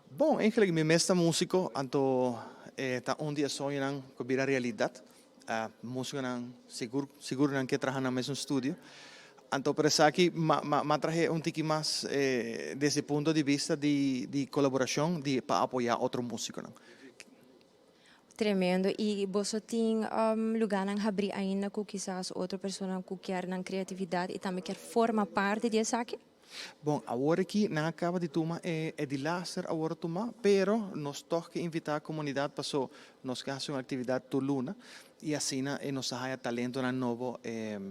Bon, eigenlijk mi mes ta musico, anto e ta un di e soñonan cu bira realidad. Musiconan sigur sigur nan ke traha nan mesun studio. Anto por esaki ma ma ma trahe un tiki mas desde punto di bista di di colaboracion di pa apoya otro musiconan. Tremendo. Y boso tin lugarnan habri ainda cu kisas otro personanan cu kier nan creatividad y tambe kier forma parti di esaki? Bon, awor aki nan a caba di tuma e e di laster awor a tuma, pero nos tog ke invita comunidad paso nos ke haci un actividad tur luna y asina e nos ta haya talentonan nobo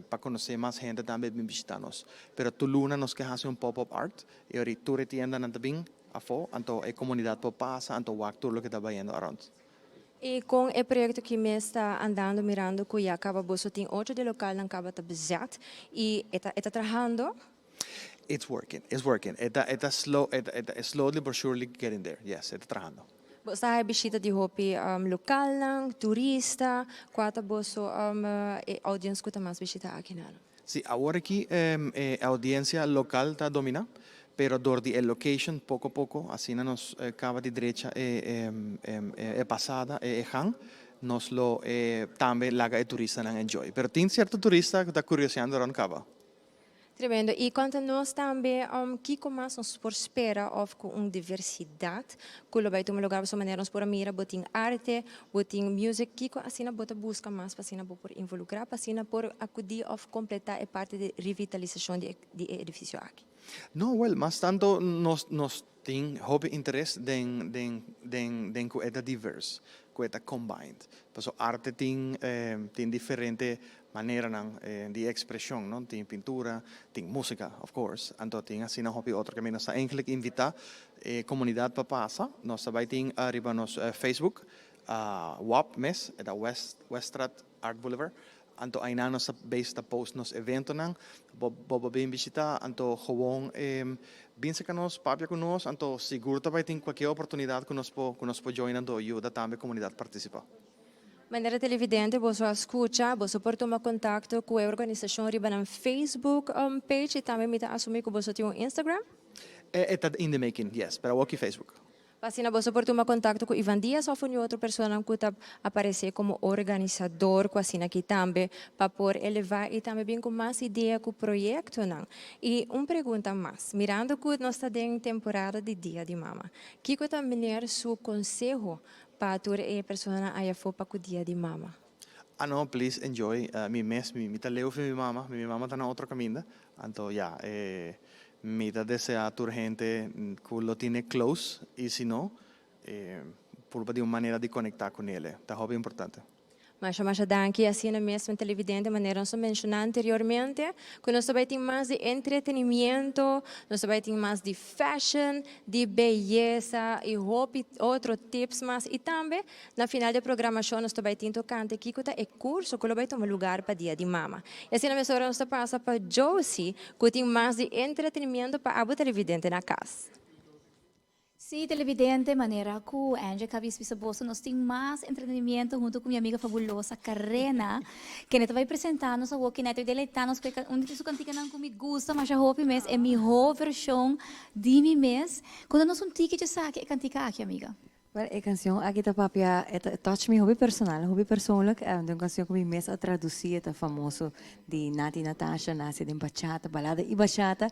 pa conoce mas hende tambe bin bishita nos. Pero tur luna nos ke haci un pop up art y ori tur e tiendanan ta bin afo anto e comunidad por pasa anto wak tur loke ta bayendo around. Y con e proyecto ki mes ta andando mirando cu ya caba boso tin ocho di localnan caba ta bezet y e ta e ta trahando? It's working, it's working. E ta e ta slow e ta e ta slowly but surely getting there. Yes, e ta trahando. Bo sa haña bishita di hopi localnan, turista, cua ta boso e audience cu ta mas bishita aki nan? Si, awor aki e audiencia local ta domina, pero dor di e location poco poco asina nos caba di drecha e e pasada, e gang, nos lo tambe laga e turistanan enjoy. Pero tin cierto turista cu ta curioseando rond caba. Tremendo. Y conta nos tambe kico mas nos por spera of cu un diversidad cu lo bay tuma lugar pasobra manera nos por a mira bo tin arte, bo tin music, kico asina bo ta busca mas pa asina bo por involucra pa asina por acudi of completa e parti di revitalisacion di di e edificio aki? No, wel, mas tanto nos nos tin hopi interes den den den den cu e ta diverse, cu e ta combined. Pasobra arte tin tin diferente Maneranan di ekspreshon, no? Tin pintura, tin músika, of course, anto tin asina hopi otro kaminda. Nos ta enkele invitá e komunidat pa pasa. Nos ta bai tin riba nos Facebook, WAB mes, e ta West Weststraat Art Boulevard. Anto ainan nos ta base ta post nos eventonan. Bo bo bo bin bishitá, anto gewoon bin serka nos, papia ku nos, anto sigur ta bai tin kualkier oportunidat ku nos por ku nos por join anto yuda tambe komunidat partisipá. Manera televidente boso a scucha, boso por tuma contacto cu e organisacion riba nan Facebook page y tambe mi ta asumi cu boso tin un Instagram? E ta in the making, yes, pero awoki Facebook. Pa asina boso por tuma contacto cu Ivan Diaz of un otro personanan cu ta aparece como organisador cu asina aki tambe pa por eleva y tambe bin cu mas idea cu proyectonan. Y un pregunta mas, mirando cu nos ta den temporada di Dia di Mama, kico ta meneer su conseho Pa tur e personanan aya afó pa ku dia di mama. Ah no, please enjoy. Mi mes, mi mi ta leu fi mi mama, mi mama ta na otro kaminda. Anto ya, e mi ta desea tur hende ku lo tine close i si no, e purba di un manera di konektá ku nele. Ta hopi importante. Masha masha danki asina mes mi televidente manera nos a menciona anteriormente cu nos ta bay tin mas di entretenimiento, nos ta bay tin mas di fashion, di beyesa y hopi otro tips mas y tambe na final di e programacion nos ta bay tin tocante kico ta e curso cu lo bay tuma lugar pa dia di mama. Y asina mes ora nos ta pasa pa Josie cu tin mas di entretenimiento pa abo televidente na cas. Sí, televidente, manera cu Angie a bisa boso, nos tin mas entretenimiento hunto cu mi amiga fabulosa Karena, kende ta bay presenta nos awor, kende ta bay deleita nos cu e un di su canticanan cu mi gusta masha hopi mes, e miho version di mi mes. Conta nos un tiki djesaki e cantica aki, amiga. Well, e cancion aki ta papia, e ta touch mi hopi personal, hopi persoonlijk. Ta un cancion cu mi mes a traduci, e ta famoso di Nati Natasha, nace den bachata, balada y bachata.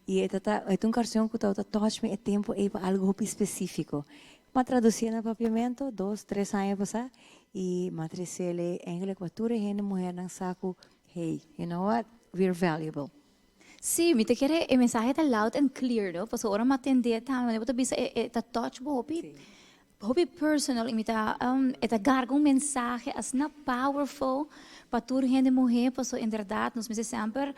Y e ta ta, e ta un carcion cu tabata touch mi e tempo ey pa algo hopi specifico. M'a traducié na papiamento dos, tres aña pasá y m'a trecele eigenlijk pa tur e hende muhernan sa cu, hey, you know what, we're valuable. Sí, mi ta kere e mensahe ta loud and clear, no? Pasobra ora m'a tendé tambe, manera bo ta bisa e e ta touch bo hopi, Hopi personal y mi ta e ta garga un mensahe asina powerful pa tur hende muhe paso en berdad nos mester semper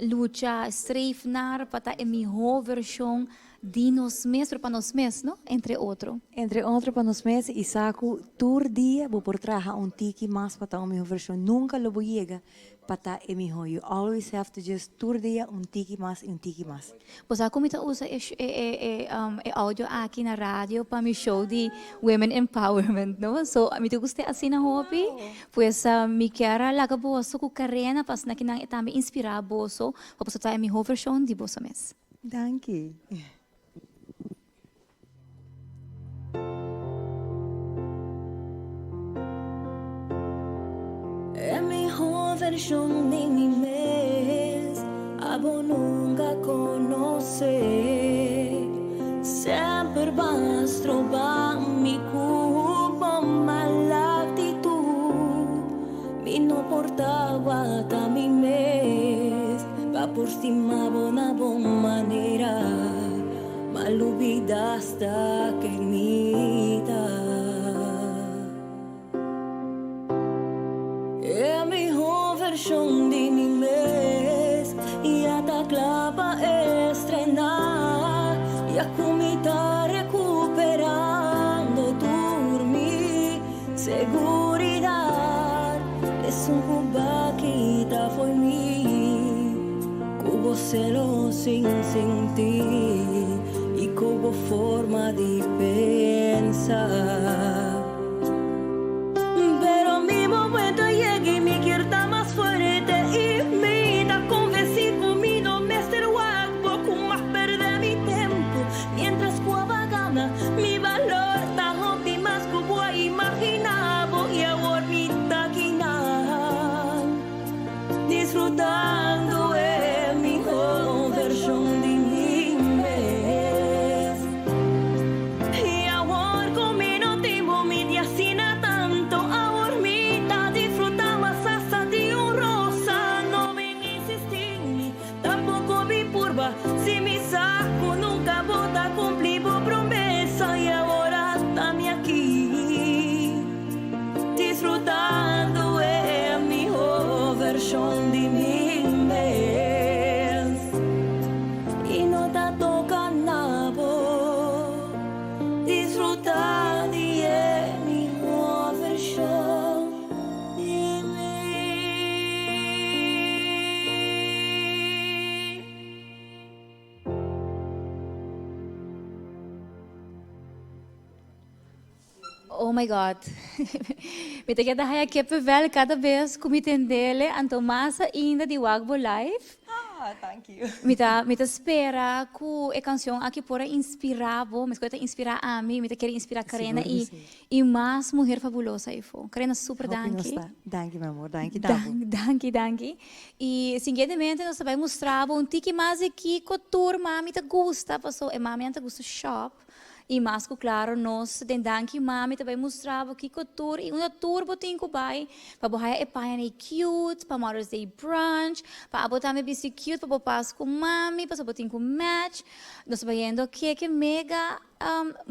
lucha streef naar pa ta e miho version di nos mes pero pa nos mes no entre otro. Entre otro pa nos mes y sa cu tur dia bo por traha un tiki mas pa ta un miho version nunca lo bo yega Pa ta e miho you always have to just tur dia un tiki mas y un tiki mas. Bo sa cu mi ta usa e e e audio aki na radio pa mi show di women empowerment no so mi ta gusta asina hopi pues mi kier a laga boso cu Karena pa asina kinan e tambe inspira boso pa boso ta e miho version di boso mes. Danki. vershon di mi mes abo nunka konosé. Semper b'a stroba mi ku bo mal aktitut. Mi no por tabata mi mes pa por stima bo na bo manera. M'a lubida hasta ken mi ta. E mihó vershon di mi mes ya ta kla pa estrená. Ya ku mi ta rekuperando tur mi seguridat, esun ku ba kita fo'i mi, ku bo selo sin sinti i ku bo forma di pensa. Pero mi momento a yega y mi kier ta mas fuerte y mi ta convenci cu mi no mester wak bo cu mas perde mi tempo mientras cu a ba gana mi balor ta hopi mas cu bo a imagina bo y awor mi ta kinan disfrutando e miho version di mi mes. I awor ku mi no tin bo mi di asina tanto awor mi ta disfruta mas hasta di un rosa no bin insisti mi tampoco bin purba si mi sa ku nunca bo ta cumpli bo promesa i awor hasta mi aki disfrutando e miho version di mi mes. I no ta toca na bo disfruta di e mihor version di mi. Oh my God. Mi ta keda haya kippenvel kada bes ku mi tendele, anto mas ainda di wak bo live. Ah, thank you. Mi ta mi ta spera ku e kanshon aki por a inspirá bo, meskos e ta inspirá ami, mi ta kere inspirá Karena i i mas muher fabulosa eyfo. Karena super Hopi nos danki. ta. Danki mi amor, danki Dabo. Danki, danki. I siguientemente nos ta bai mustra bo un tiki mas di kiko tur mami ta gusta, paso e maminan ta gusta shop. I mas ku klaro nos den Danki Mami ta bai mustra bo kiko tur i unda tur bo tin ku bai pa bo haya e paña nei cute pa Mother's Day brunch, pa abo tambe bisti cute pa bo pas ku mami pasobra bo tin ku match. Nos ta bayendo Keke Mega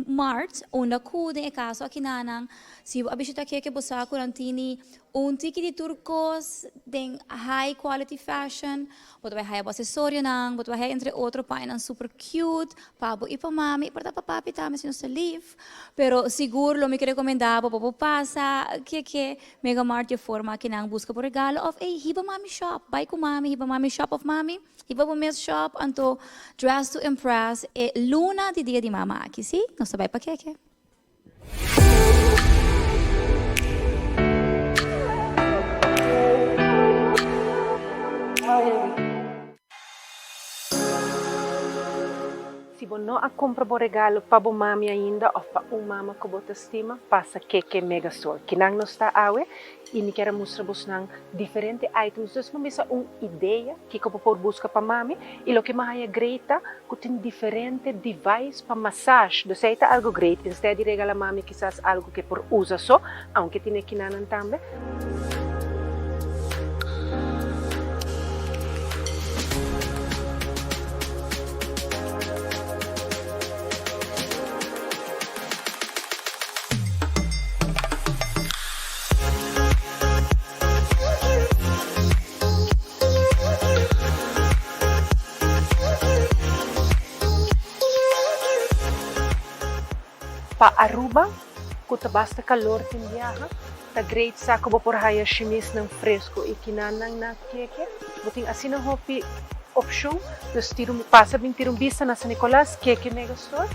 Mart unda ku den e kaso akinanan si bo a bishita Keke bo sa ku nan tini un tiki di tur kos den high quality fashion. Bo ta bai haya bo asesorionan, bo ta bai haya entre otro pañanan super cute pa bo i pa mami i por ta pa papi tambe si nos ta lif. Pero sigur lo mi ke rekomendá bo pa bo pasa keke Mega Mart dje forma akinan buska bo regalo òf ey hiba mami shop, bai ku mami hiba mami shop òf mami hiba bo mes shop anto dress to impress e luna di dia di mama aki si. Nos ta bai pa keke. Si bo no a cumpra bo regalo pa bo mami ainda of pa un mama cu bo ta stima, pasa Keke Megastore. Kinan nos ta awe y mi kier a mustra bosnan diferente items. Dus bo misa un idea kico bo por busca pa mami y loke mi a haya great ta cu tin diferente device pa massage. Dus ey ta algo great instead di regala mami kisas algo cu e por usa so, aunke tin e kinanan tambe. Pa Aruba, ku ta basta kalor tin biaha, ta great sa ku bo por haya shimisnan fresku i kinanan na keke. Bo tin asina hopi opshon, dus tira un pasa bin tira un bista na San Nicolas, Keke Mega Store.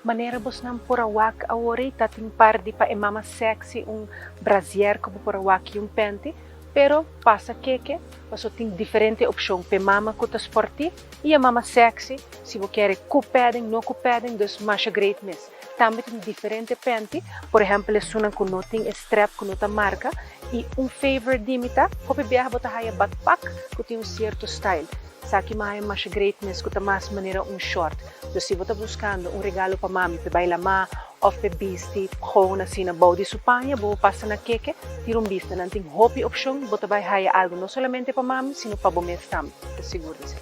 Manera bosnan por a wak awor ei ta tin par di pa e mama sexy un brazier ku bo por a wak i un panty, pero pasa keke paso tin diferente opshon p'e mama ku ta sportif i e mama sexy si bo kere ku padding no ku padding dus masha great mes. Tambe tin diferente panty, por ehempel esunnan ku no tin e strap ku no ta marka i un favorite di mi ta hopi biaha bo ta haya badpak ku tin un sierto style. Esaki mi a haya masha great mes ku ta mas manera un short. Dus si bo ta buskando un regalo pa mami p'e bai lamá òf p'e bisti gewoon asina bou di su paña, bo por pasa na keke, tira un bista. Nan tin hopi opshon, bo ta bai haya algu no solamente pa mami, sino pa bo mes tambe. Ta sigur di esei.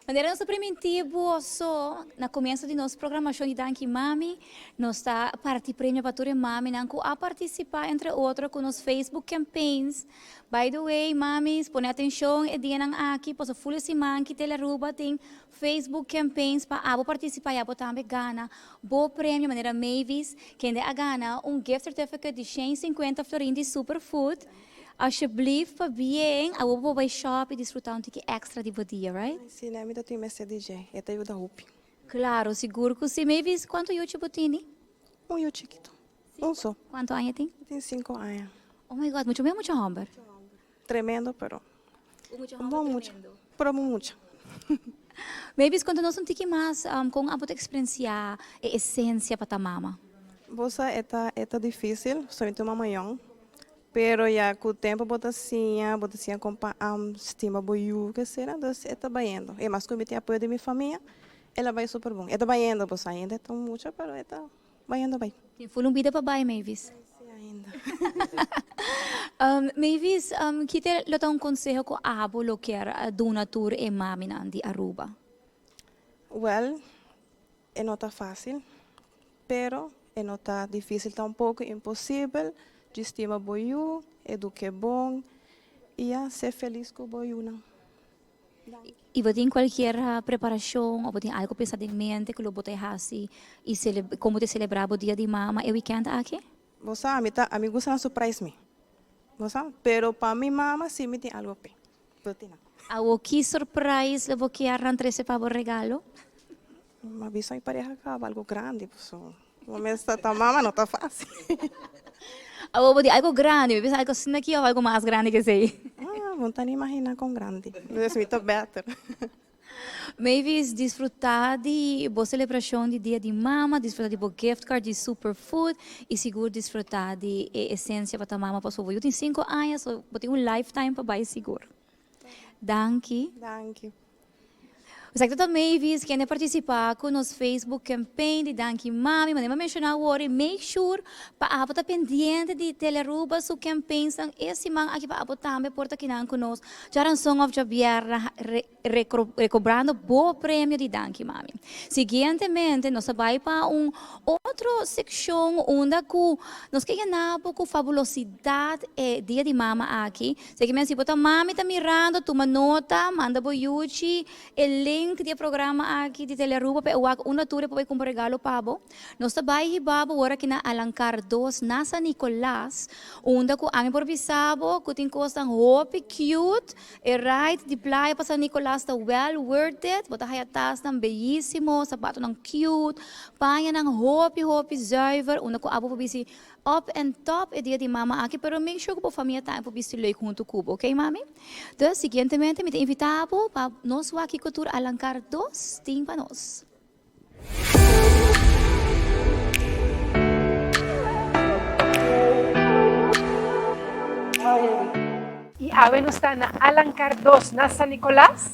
Manera nos a primintí boso na komienso di nos programashon di Danki Mami, nos ta parti premio pa tur e maminan ku a partisipá entre otro ku nos Facebook campaigns. By the way, mamis, pone atenshon e dianan aki pasobra ful e siman ki Telearuba tin Facebook campaigns pa abo partisipá i abo tambe gana bo premio manera Mavis kende a gana un gift certificate di shen sinkuenta florin di Superfood. Alsjeblieft pabien, abo bo por bai shop i disfrutá un tiki extra di bo dia, right? Si, mi ta tin mester di dje, e ta yuda hopi. Claro, sigur ku si. Mavis, kuantu yuchi bo tini? Un yu chikitu, un so. Kuantu aña e tin? E tin sinku aña. Oh my God, mucho mihó mucha hòmber? Tremendo pero. Un mucha hòmber tremendo. Pero mucha. Mavis, konta nos un tiki mas kon abo ta eksperensiá e esensia pa ta mama. Bo sa e ta e ta difísil, solamente un mama yòn, pero ya ku tempu bo ta siña, bo ta siña kon pa stima bo yu ke sera, entonces e ta bayendo. E mas ku mi tin apoyo di mi famia, el a bai super bon. E ta bayendo, bo sa ainda e ta un mucha pero e ta Bayendo bai. Tin ful un bida pa bai, Mavis. Sí, ainda. Mavis, ki te lo ta un conseho cu abo lo kier duna tur e maminan di Aruba? Well, e no ta facil, pero e no ta dificil tampoco, imposibel. Djis stima bo yu, eduke bon y ya, ser feliz cu bo yunan. I bo tin kualkier preparashon o bo tin algu pensa den mente ku lo bo ta hasi i kon bo ta selebrá bo dia di mama e wikènt aki? Bo sa, mi ta, mi gusta nan surprise mi. Bo sa, pero pa mi mama si mi tin algu p'e. Bo tin nan. Awo ki surprise lo bo kier nan trese pa bo regalo? Mi a bisa mi pareha kaba algu grandi pasobra bo mes ta ta mama no ta fácil. Awo bo di algu grandi, mi bisa algu asina aki òf algu mas grandi ke esei? Ah, bo no ta ni imaginá kon grandi. Entonces mi ta beter. Mavis, disfrutá di bo selebrashon di Dia di Mama, disfrutá di bo gift card di Superfood i sigur disfrutá di e esensia pa ta mama pasobra bo yu tin sinku aña, so bo tin un lifetime pa bai sigur. Danki. Danki. Esaki ta Mavis kende participa cu nos Facebook campaign di Danki Mami. Manera mi a menciona awor y make sure pa abo ta pendiente di Telearuba su campaignsnan e siman aki pa abo tambe por ta kinan cu nos djaranson of djabierna recobrando bo premio di Danki Mami. Siguientemente nos ta bay pa un otro seccion unda cu nos ke yena bo cu fabulosidad e Dia di Mama aki. Seki men si bo ta mami ta mirando tuma nota manda bo yuchi e link di e programa aki di Telearuba pa e wak unda tur e por bai kumpra regalo pa bo. Nos ta bai hiba bo ora ki na Alankar dos na San Nicolas unda ku ami por bisa bo ku tin kosnan hopi cute e ride di playa pa San Nicolas ta well worth it bo ta haya tasnan beyisimo sapatonan cute pañanan hopi hopi zuiver unda ku abo por bisti Up and top e dia di mama aki pero make sure ku bo famia tambe por bisti leuk huntu ku bo ok mami? Dus siguientemente mi ta invita bo pa nos wak kiko tur Alankar dos tin pa nos. I Awe nos ta na Alancar 2 na San Nicolas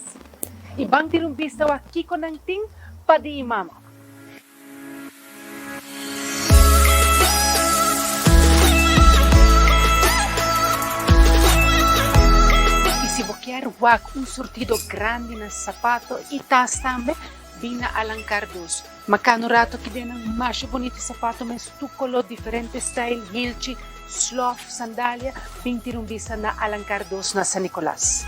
y ban tira un bista wak kico nan tin pa di y mama. Y si bo kier wak un surtido grandi na sapato y tas tambe, bin na Alancar 2. Makano rato ki den nan masha bunita sapato mes tur color diferente style hilchi slof sandalia bin tira un bista na Alancar 2 na San Nicolas.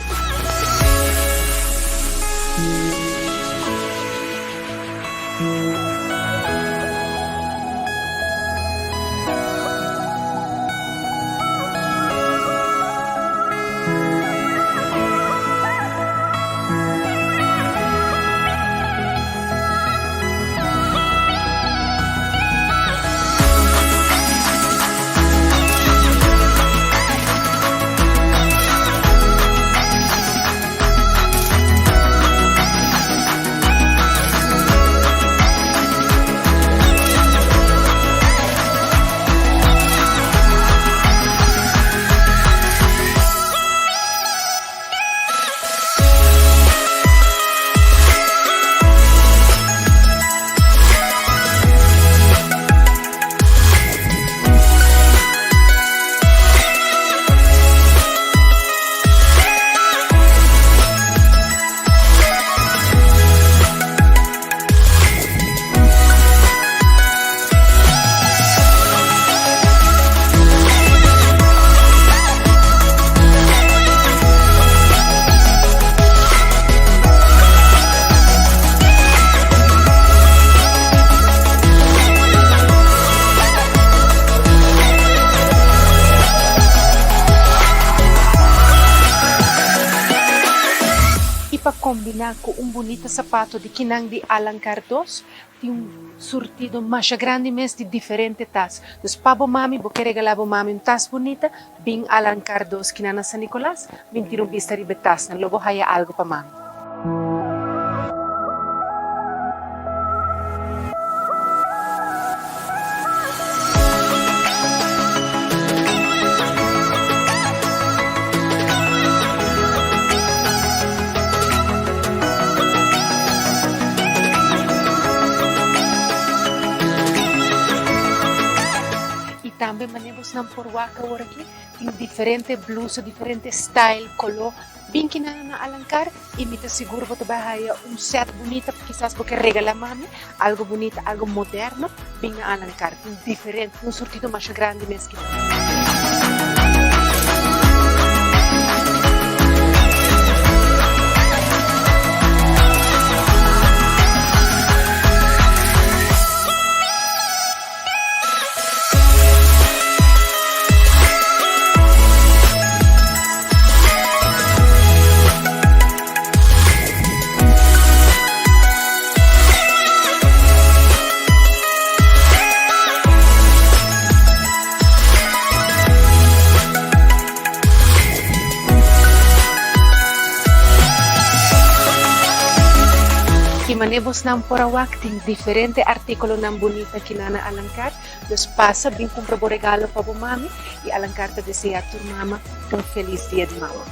Y pa combina cu un bunita sapato di kinan di Alan Cardos, Tin un surtido masha grandi mes di diferente tas. Dus pa bo mami, bo ke regalá bo mami un tas bunita, bin Alan Cardo's kina na San Nicolas, bin tira un bista riba e tasnan. Lo bo haya algo pa mami. Y tambe mane bosnan por wak awor aki tin diferente blusa, diferente style, color. Bin kinan na Alancar y mi ta sigur bo ta bay haya un set bunita, kisas bo ke regala mami algo bunita, algo moderno, bin na Alancar. Tin diferente, tin un surtido masha grandi mes kinan. Ki manera bosnan por a wak tin diferente artíkulonan bunita ki nan a alancar. Dus pasa bin kumpra bo regalo pa bo mami i alancar ta desea tur mama un felis dia di mama.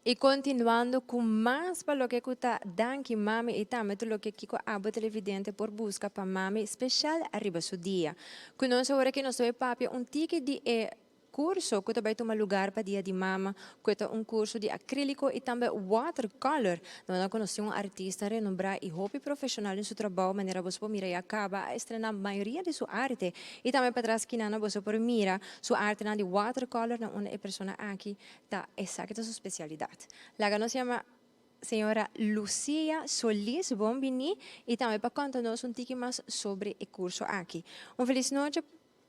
Y continuando cu mas pa loke cu ta Danki Mami y tambe tur loke kico abo televidente por busca pa mami special ariba su dia. Cu nos awor aki nos ta bay papia un tiki di e curso cu ta bay tuma lugar pa Dia di Mama cu e ta un curso di acrylico y tambe watercolor. Nos a conoci un artista renombra y hopi profesional den su trabao manera boso por mira ya caba a estrena mayoria di su arte y tambe patras kinana boso por mira su artenan di watercolor na unda e persona aki Ta esaki ta su specialidad. Laga nos yama señora Lucia Solis bon bini y tambe pa conta nos un tiki mas sobre e curso aki. Un feliz noche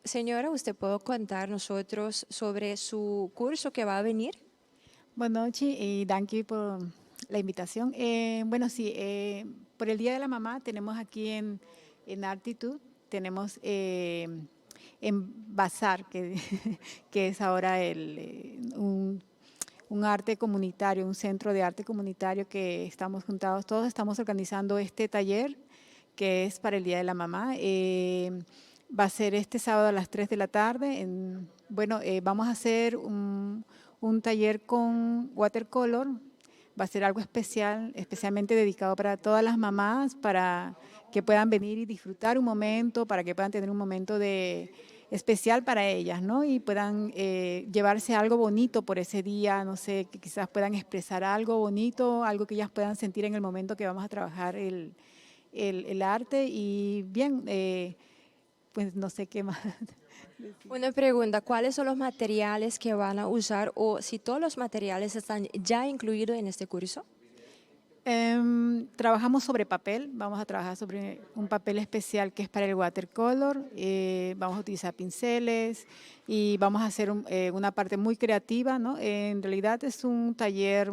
señora, usted por contar nosotros sobre su curso que va a venir? Bon nochi y danki por la invitacion. Bueno si, por el dia de la mama tenemos aki en en Artitud tenemos en bazar que que es ahora el un. Un arte comunitario, un centro de arte comunitario que estamos juntados todos, estamos organizando este taller que es para el Día de la Mamá. Va a ser este sábado a las 3 de la tarde. Bueno, vamos a hacer un taller con watercolor. Va a ser algo especial, especialmente dedicado para todas las mamás, para que puedan venir y disfrutar un momento, para que puedan tener un momento de, especial para ellas, ¿no? Y puedan llevarse algo bonito por ese día, no sé, que quizás puedan expresar algo bonito, algo que ellas puedan sentir en el momento que vamos a trabajar el arte. Y bien, pues no sé qué más. Una pregunta, ¿cuáles son los materiales que van a usar o si todos los materiales están ya incluidos en este curso? Trabajamos sobre papel, vamos a trabajar sobre un papel especial que es para el watercolor, vamos a utilizar pinceles y vamos a hacer una parte muy creativa, ¿no? En realidad es un taller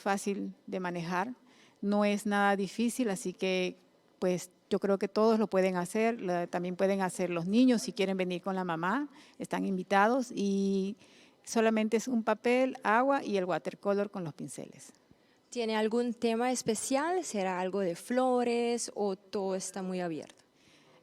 fácil de manejar, no es nada difícil, así que, pues, yo creo que todos lo pueden hacer, también pueden hacer los niños si quieren venir con la mamá, están invitados y solamente es un papel, agua y el watercolor con los pinceles. ¿Tiene algún tema especial? ¿Será algo de flores o todo está muy abierto?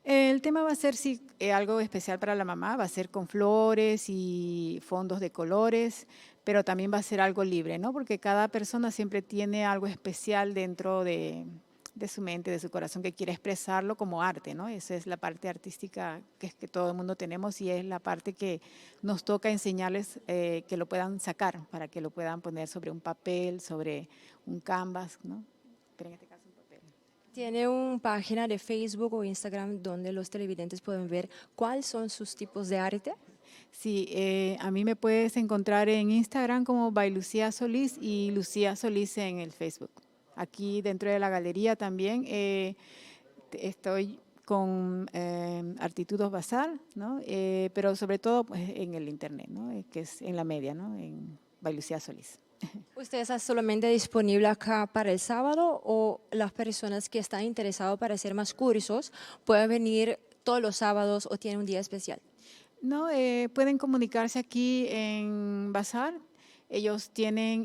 El tema va a ser, sí, algo especial para la mamá, va a ser con flores y fondos de colores, pero también va a ser algo libre, ¿no? Porque cada persona siempre tiene algo especial dentro de su mente, de su corazón, que quiere expresarlo como arte, ¿no? Esa es la parte artística que es que todo el mundo tenemos y es la parte que nos toca enseñarles que lo puedan sacar, para que lo puedan poner sobre un papel, sobre un canvas, ¿no? Pero en este caso un papel. ¿Tiene una página de Facebook o Instagram donde los televidentes pueden ver cuáles son sus tipos de arte? Sí, a mí me puedes encontrar en Instagram como by Lucía Solís y Lucía Solís en el Facebook. Aquí dentro de la galería también estoy con Artitudos Bazar, ¿no? Pero sobre todo, pues, en el internet, ¿no? Que es en la media, ¿no? En by Lucía Solís. ¿Usted está solamente disponible acá para el sábado o las personas que están interesadas para hacer más cursos pueden venir todos los sábados o tienen un día especial? No, pueden comunicarse aquí en Bazar. Ellos tienen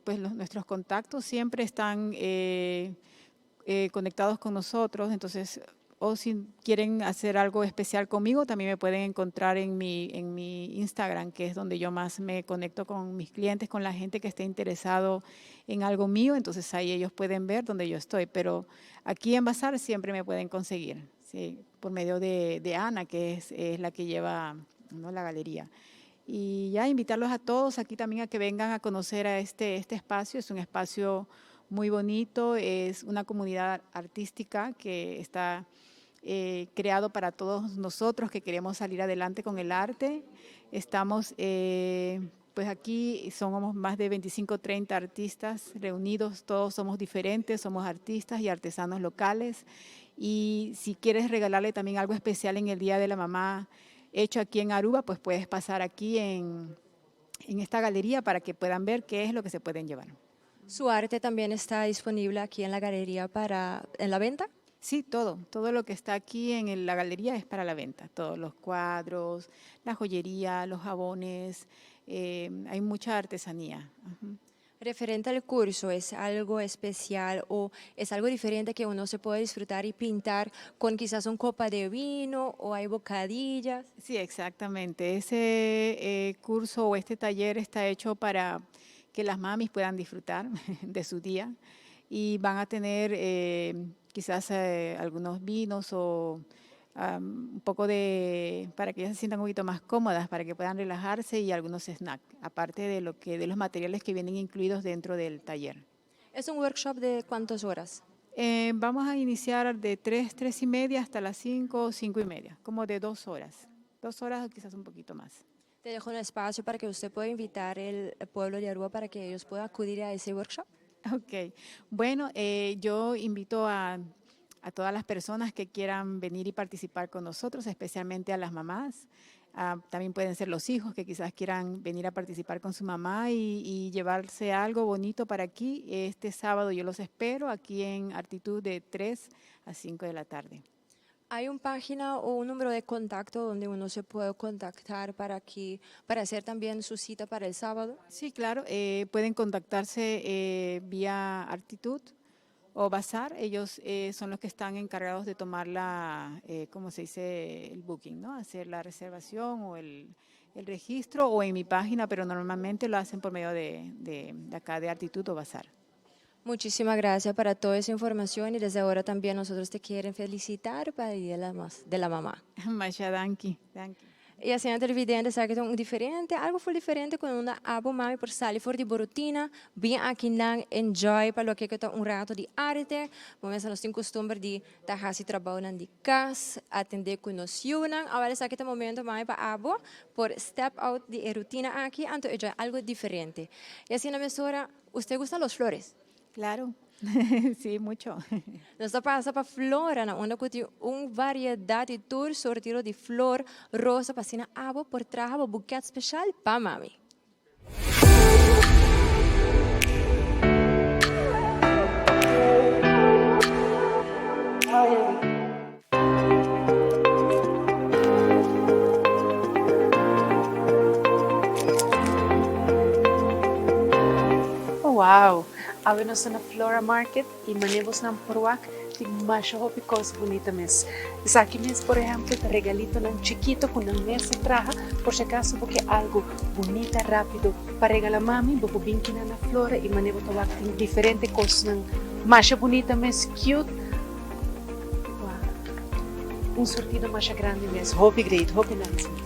pues, nuestros contactos, siempre están conectados con nosotros. Entonces, o si quieren hacer algo especial conmigo, también me pueden encontrar en mi Instagram, que es donde yo más me conecto con mis clientes, con la gente que esté interesado en algo mío. Entonces ahí ellos pueden ver dónde yo estoy. Pero aquí en Bazar siempre me pueden conseguir, ¿sí? Por medio de Ana, que es la que lleva, ¿no?, la galería. Y ya invitarlos a todos aquí también a que vengan a conocer a este espacio. Es un espacio muy bonito, es una comunidad artística que está creado para todos nosotros que queremos salir adelante con el arte. Estamos, pues aquí somos más de 25, 30 artistas reunidos, todos somos diferentes, somos artistas y artesanos locales. Y si quieres regalarle también algo especial en el Día de la Mamá hecho aquí en Aruba, pues puedes pasar aquí en esta galería para que puedan ver qué es lo que se pueden llevar. ¿Su arte también está disponible aquí en la galería para en la venta? Sí, todo, todo lo que está aquí en la galería es para la venta, todos los cuadros, la joyería, los jabones, hay mucha artesanía. Ujú. Referente al curso, ¿es algo especial o es algo diferente que uno se puede disfrutar y pintar con quizás un copa de vino o hay bocadillas? Sí, exactamente. Ese curso o este taller está hecho para que las mamis puedan disfrutar de su día y van a tener quizás algunos vinos o un poco de, para que ellas se sientan un poquito más cómodas, para que puedan relajarse y algunos snacks, aparte de los materiales que vienen incluidos dentro del taller. ¿Es un workshop de cuántas horas? Vamos a iniciar de 3, 3:30 hasta las 5, 5:30, como de 2 horas, 2 horas o quizás un poquito más. Te dejo un espacio para que usted pueda invitar el pueblo de Aruba para que ellos puedan acudir a ese workshop. Ok, bueno, yo invito a todas las personas que quieran venir y participar con nosotros, especialmente a las mamás. Ah, también pueden ser los hijos que quizás quieran venir a participar con su mamá y llevarse algo bonito para aquí. Este sábado yo los espero aquí en Artitud de 3 a 5 de la tarde. Hay un página o un número de contacto donde uno se puede contactar para que para hacer también su cita para el sábado? Sí, claro, eh, pueden contactarse eh, vía Artitud o Bazar, ellos eh, son los que están encargados de tomar la, eh, ¿cómo se dice? El booking, ¿no? Hacer la reservación o el, el registro o en mi página, pero normalmente lo hacen por medio de, de, de acá de Artitud o Bazar. Muchísimas gracias para toda esa información y desde ahora también nosotros te quieren felicitar pa e Dia de la Mama. Masha danki, danki. Y asina televidente sa cu ta un diferente, algo full diferente cu unda abo mami por sali for di bo rutina, bin aki nan enjoy pa loke cu ta un rato di arte. Bo mester nos tin custumber di ta haci trabounan di cas, atende cu nos yunan. Awor esaki ta momento mami pa abo por step out di e rutina aki anto enjoy algo diferente. Y asina mesora, usted gusta los flores? Claro, sí, mucho. Nos ta pasa pa Flora na unda cu tin un variedad di tur sortiro di flor rosa pa asina abo por traha bo buket special pa mami. Oh wow! Awe nos ta na Flora Market y mane bosnan por wak tin masha hopi cos bunita mes. Esaki mes por ehempel ta regalitonan chikito cu nan mes a traha por si acaso bo ke algo bunita rapido pa regala mami bo por bin kinan na Flora y mane bo ta wak tin diferente cosnan masha bunita mes cute. Un surtido masha grandi mes. Hopi great, hopi nice mes.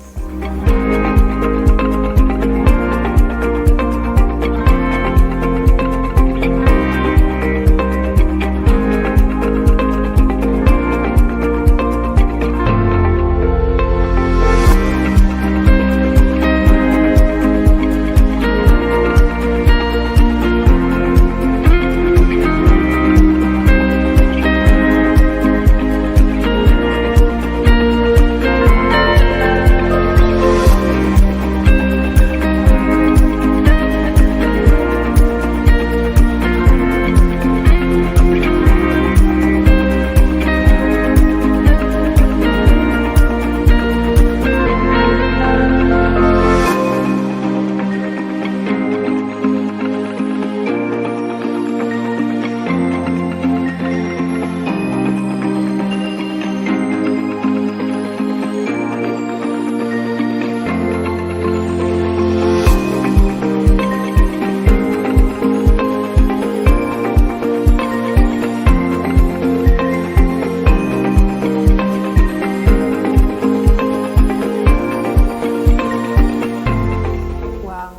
Wow!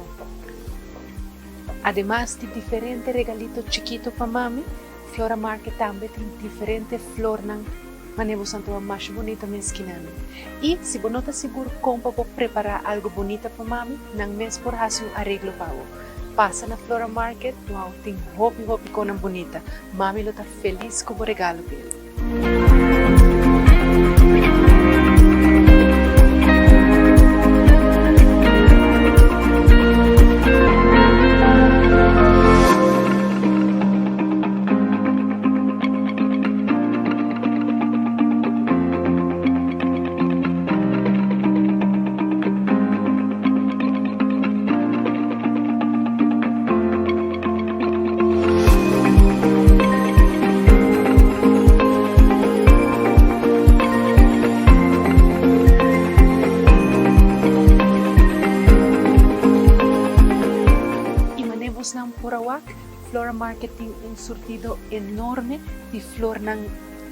Ademas di diferente regalito chikito pa mami, Flora Market tambe tin diferente flornan manera bo san tuma masha bunita mes kinan. Y si bo no ta sigur con pa bo prepara algo bunita pa mami, nan mes por haci un areglo pa bo. Pasa na Flora Market, wow, tin hopi hopi conan bunita. Mami lo ta feliz cu bo regalo p'e. Y mane bosnan por a wak, Flora Market tin un surtido enorme di flornan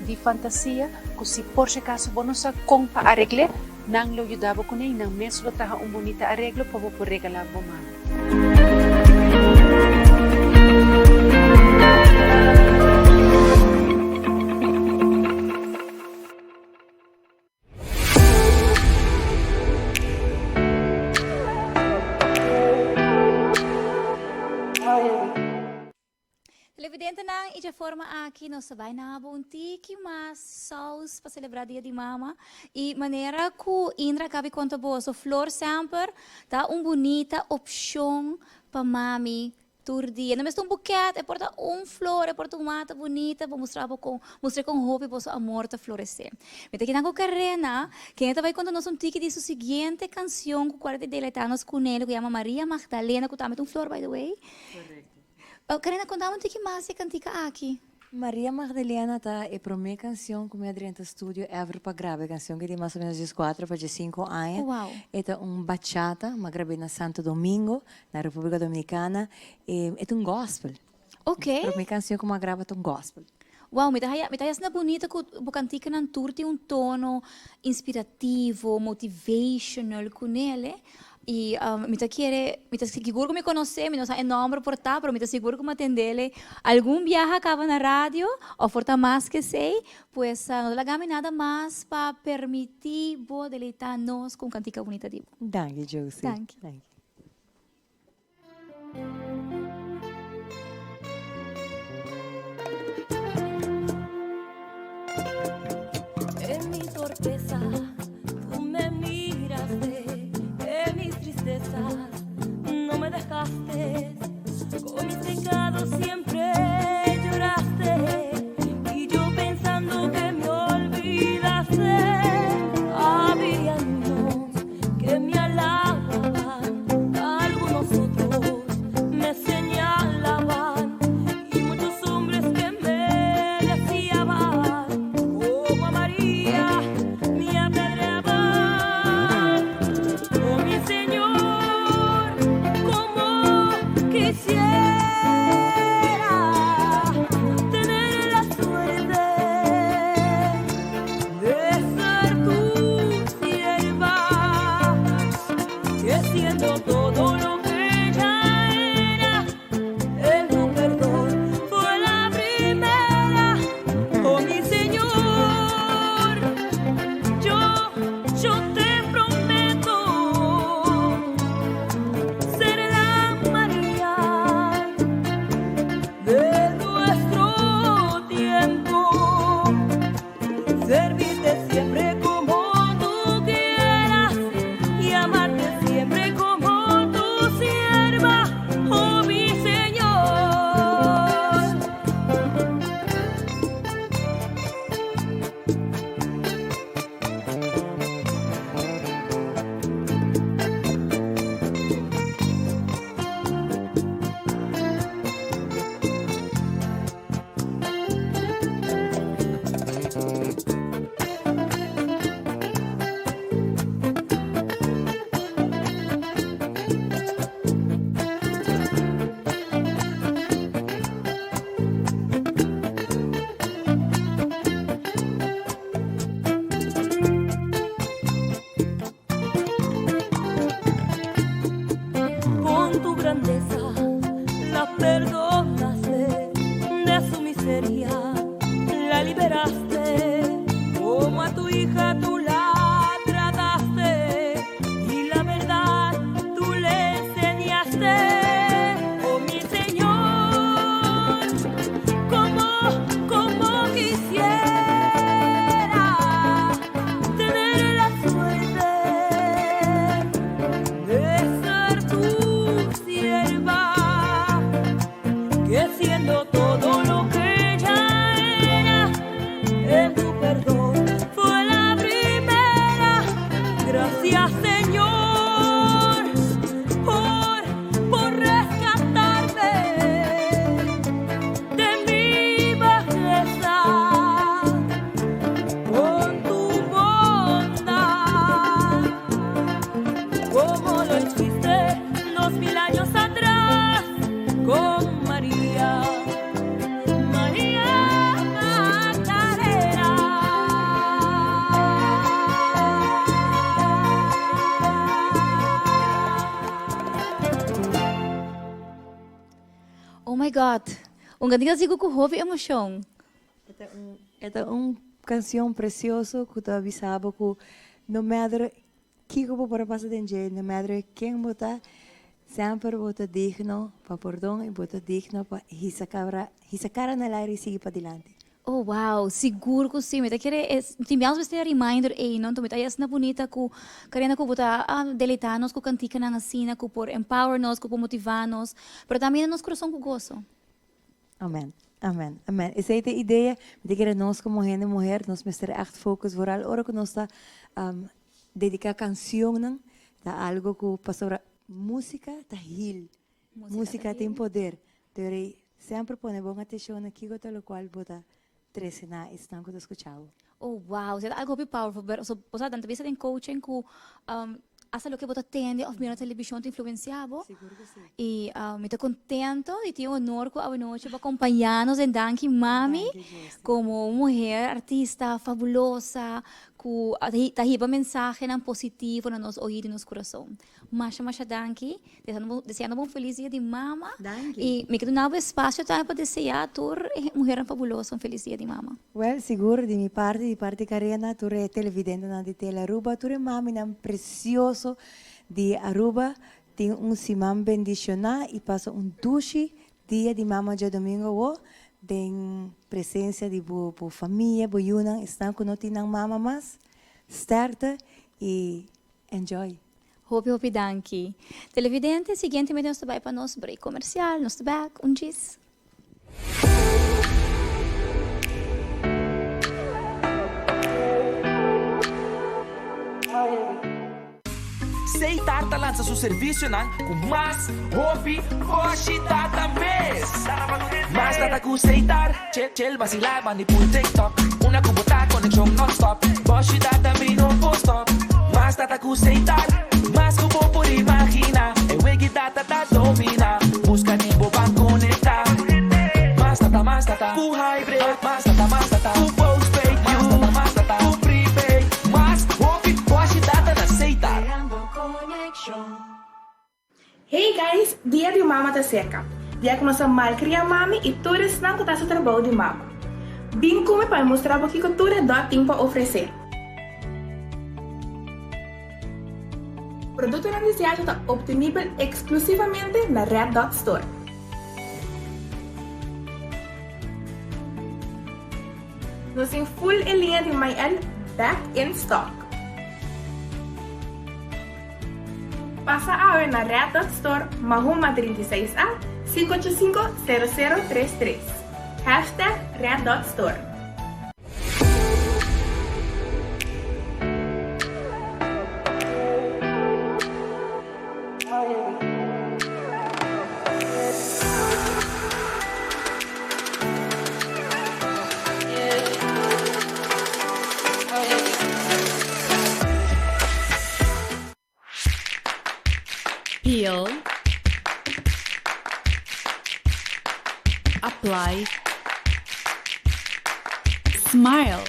di fantasia cu si por si acaso bo no sa con pa aregl'e, Nan lo yuda bo kuné i nan mes lo traha un bunita areglo pa bo por regalá bo mama. Televidentenan, y dje forma aki nos ta bay na bo un tiki mas saus pa celebra Dia di Mama. Y manera cu Indra a cabi conta boso, flor semper ta un bunita opcion pa mami. Tur dia. No mester un buket, e por ta un flor, e por ta un mata bunita pa mustra bo con, mustra con hopi boso amor ta florece. Mi ta kinan cu Karena, kende ta bay conta nos un tiki di su siguiente cancion cu cual e ta deleita nos cune, lo cu yama Maria Magdalena, cu tambe ta un flor by the way. Correcto. Karena, conta mi un tiki mas di e cantica aki. Maria Magdalena ta e prome cancion cu mi a drenta studio ever pa graba. E cancion ki tin mas o menos diescuatro pa diescinco aña. Wow. E ta un bachata, mi a grab'é na Santo Domingo, na Republica Dominicana. E ta un gospel. Ok. E prome cancion cu mi a graba ta un gospel. Wow, mi ta haya, mi ta haya asina bunita cu bo canticanan tur tin un tono inspirativo, motivational cunele. Y mi ta kere, mi ta sigur cu mi conoce, mi no sa e nomber por ta, pero mi ta sigur cu mi a tendele algun biaha caba na radio, of por ta mas cu esey. Pues no ta laga mi nada mas pa permiti bo deleita nos cu un cantica bunita di bo. Danki Josie. Danki. Danki. En mi torpeza tú me miraste, en mis tristezas no me dejaste, con mis pecados siempre lloraste y yo pensando que me olvidaste, había unos que me alababan, algunos otros me señalaban y muchos hombres que me deseaban, como a María me apedreaban. Oh mi Señor, como quisiera tener la suerte de ser tu sierva, que siendo todo lo que ya era, en tu perdón fue la primera. Oh mi Señor, yo, yo te prometo ser la María de nuestro tiempo, servirte siempre como tú quieras y amarte siempre como tu sierva, oh mi Señor. Con tu grandeza la perdonaste, de su miseria la liberaste, como a tu hija tú la trataste y la verdad tú le enseñaste. Oh mi Señor, como, como quisiera tener la suerte de ser tu sierva, que siendo todo lo que ya era, en tu perdón fue la primera. Gracias Señor por, por rescatarme de mi bajeza con tu bondad, como lo hiciste 2000 años atrás con María, María Magdalena. Oh my God! Un cantica sigur cu hopi emocion. E ta un cancion precioso cu ta bisa bo cu no matter kico bo por a pasa den dje, no matter ken bo ta, semper bo ta digno pa pordon y bo ta digno pa hisa cabra, hisa cara na el aire y sigui padilanti. Oh wow, sigur ku si, mi ta kere e tin biaha nos mester e reminder ei no, anto mi ta haya asina bunita ku Karina ku bo ta deleita nos ku kantikanan asina ku por empower nos, ku por motiva nos, pero tambe yena nos kurason ku goso. Amen, amen, amen. Esei ta e idea, mi ta kere nos komo hende muher nos mester ègt focus vooral ora ku nos ta dediká kansionnan ta algo ku pasobra músika ta heal, músika tin poder. Dor semper pone bon atenshon na kiko ta lokual bo ta trese na esnan ku ta skucha bo. Oh wow, esei ta algu hopi powerful, pero so bo sa nan ta bisa den coaching ku asta loke bo ta tende òf mira na televishon ta influensia bo. Sigur ku si. I mi ta kontento i tin honor ku awanochi bo a kompañá nos den Danki Mami komo un muher artista fabulosa ku ta hiba mensahenan positivo na nos oido i nos kurason. Masha masha danki. Deseando bo un felis dia di mama. Danki. Y mi ke duna bo espacio tambe pa desea tur e muhernan fabuloso un felis dia di mama. Wel, sigur di mi parti, di parti Karina, tur e televidentenan di Tele Aruba, tur e maminan precioso di Aruba, tin un siman bendiciona y pasa un dushi dia di mama djadomingo awo den presencia di bo bo famia, bo yunan, esnan cu no tin nan mama mas, sterkte y enjoy. Hopi hopi danki. Televidente, siguientemente nos ta bai pa nos break comercial. Nos ta back un djis. Seitar ta lansa su servicionan cu mas hopi boshi data mes. Mas data cu Seitar, chel chel basila bandi pul TikTok. Una cu bo ta conexion non-stop, boshi data mi no por stop. Mas data cu Seitar, mas cu bo por imagina. E wegi data ta domina, busca di bo ban conecta. Mas data, mas data cu hybrid, mas data, mas data cu postpaid, mas data, mas data cu prepaid. Mas hopi boshi data na Seitar. Hey guys, dia di mama ta serka. Dia ku nos a malkria mami i tur esnan ku ta hasi trabou di mama. Bin ku mi pa mi mustra bo kiko tur e dòt tin pa ofresé. Produktonan di Seattle ta optenibel eksklusivamente na Red Dot Store. Nos tin full e liña di My-L back in stock. Pasa awe na Red Dot Store, Mahuma 36 A, 585 0033. Hashtag Red Dot Store. Peel Apply Smile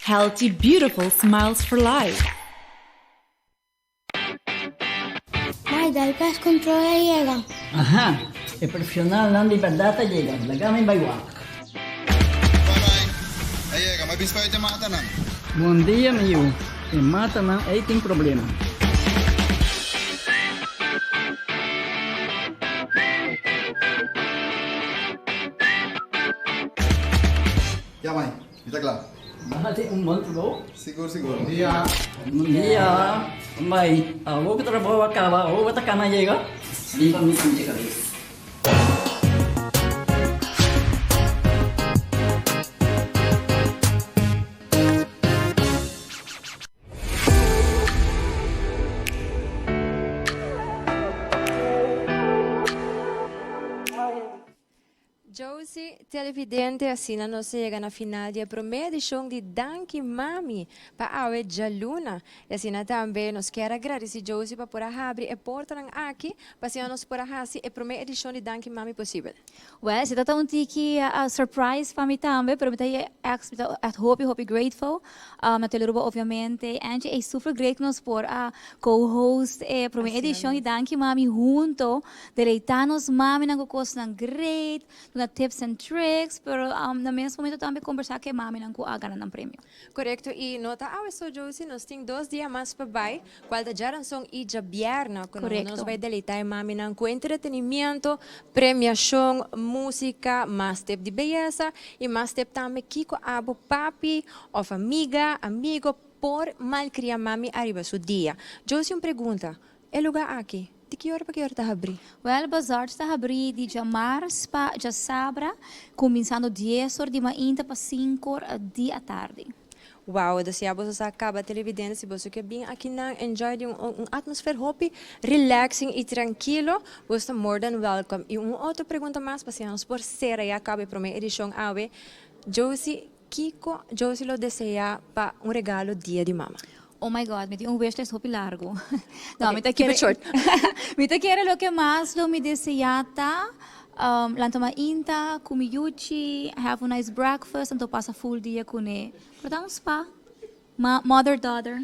Healthy beautiful smiles for life. Maida, pest control a yega. Aha, e profesionalnan di berdad a yega. Laga mi bai wak. A yega, mi a bin spuit e matanan. Bon dia mi yu, e matanan ei tin problema. Ya mai, mi ta kla. Bo hasi un bon trabou. Sigur sigur. Bon dia. Bon dia. Mai, awor ku trabou a kaba, awor bo ta kana yega? Bin pa mi pinche kabes. Josie, televidente, asina nos a yega na final di e prome edishon di Danki Mami pa awe djaluna. I asina tambe nos kier a gradisi Josie pa por a habri e portanan aki pa asina nos por a hasi e prome edishon di Danki Mami posibel. Well, esei ta un tiki surprise pa mi tambe, pero mi ta mi ta echt hopi hopi grateful na Telearuba obviamente. Angie, ey super great ku nos por a co-host e prome edishon di Danki Mami hunto. Deleitá nos maminan ku kosnan great, duna tips and. tricks, pero na mes momento tambe conversa cu e maminan cu a gana nan premio. Corecto, y no ta awe so, Josie, nos tin 2 dia mas pa bay, cual ta djaranson y djabierna, cu nos bay deleita e maminan cu entretenimiento, premiacion, musica, mas tip di beyesa y mas tip tambe kico abo papi of amiga, amigo por malcria mami ariba su dia. Josie, un pregunta. E lugar aki, di ki ora pa ki ora ta habri? Well, Bazaar ta habri di djamars pa djasabra, cuminsando 10 or di mainta pa 5 or di atardi. Wow, dus ja, boso sa caba, televidente, si boso kier bin aki nan enjoy di un atmosfera hopi relaxing y trankil, boso ta more than welcome. Y un otro pregunta mas, pa nos por cera ya caba e prome edicion awe. Josie, kico Josie lo desea pa un regalo Dia di Mama? Oh my God, mi tin un wishlist hopi largo. No, Okay, mi ta keep it short. Mi ta kere loke mas lo mi desea ta lanta mainta, cu mi yuchi, have a nice breakfast, anto pasa full dia cu ne. Pero ta un spa. Ma mother daughter.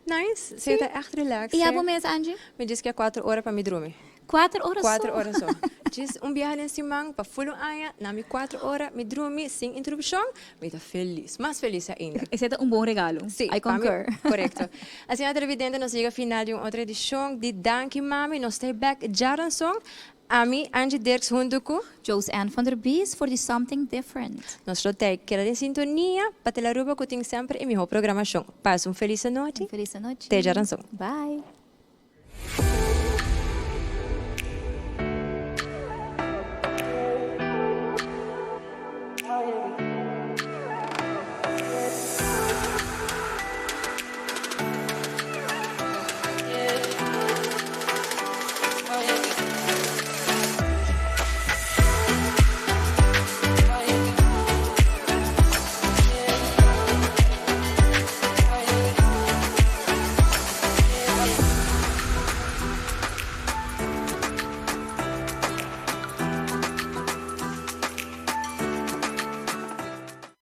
Nice, si ta echt relax. Y abo mes, Angie? Mi djis kier 4 ora pa mi drumi. 4 ora 4 so? Ora so. Djis un biaha den siman, pa full un aña, na mi 4 ora, mi drumi sin interupcion, mi ta feliz, mas feliz ainda. Esey ta un bon regalo. Si, I concur. Corecto. Asina, televidente, nos a yega final di un otro edicion di Danki Mami. Nos ta back djaranson. Ami, Angie Dirks, hunto cu Jose Ann van der Bies for the Something Different. Nos lo keda den sintonia pa Telearuba, cu tin semper e miho programacion. Pasa un feliz nochi. Feliz nochi. Te djaranson. Bye.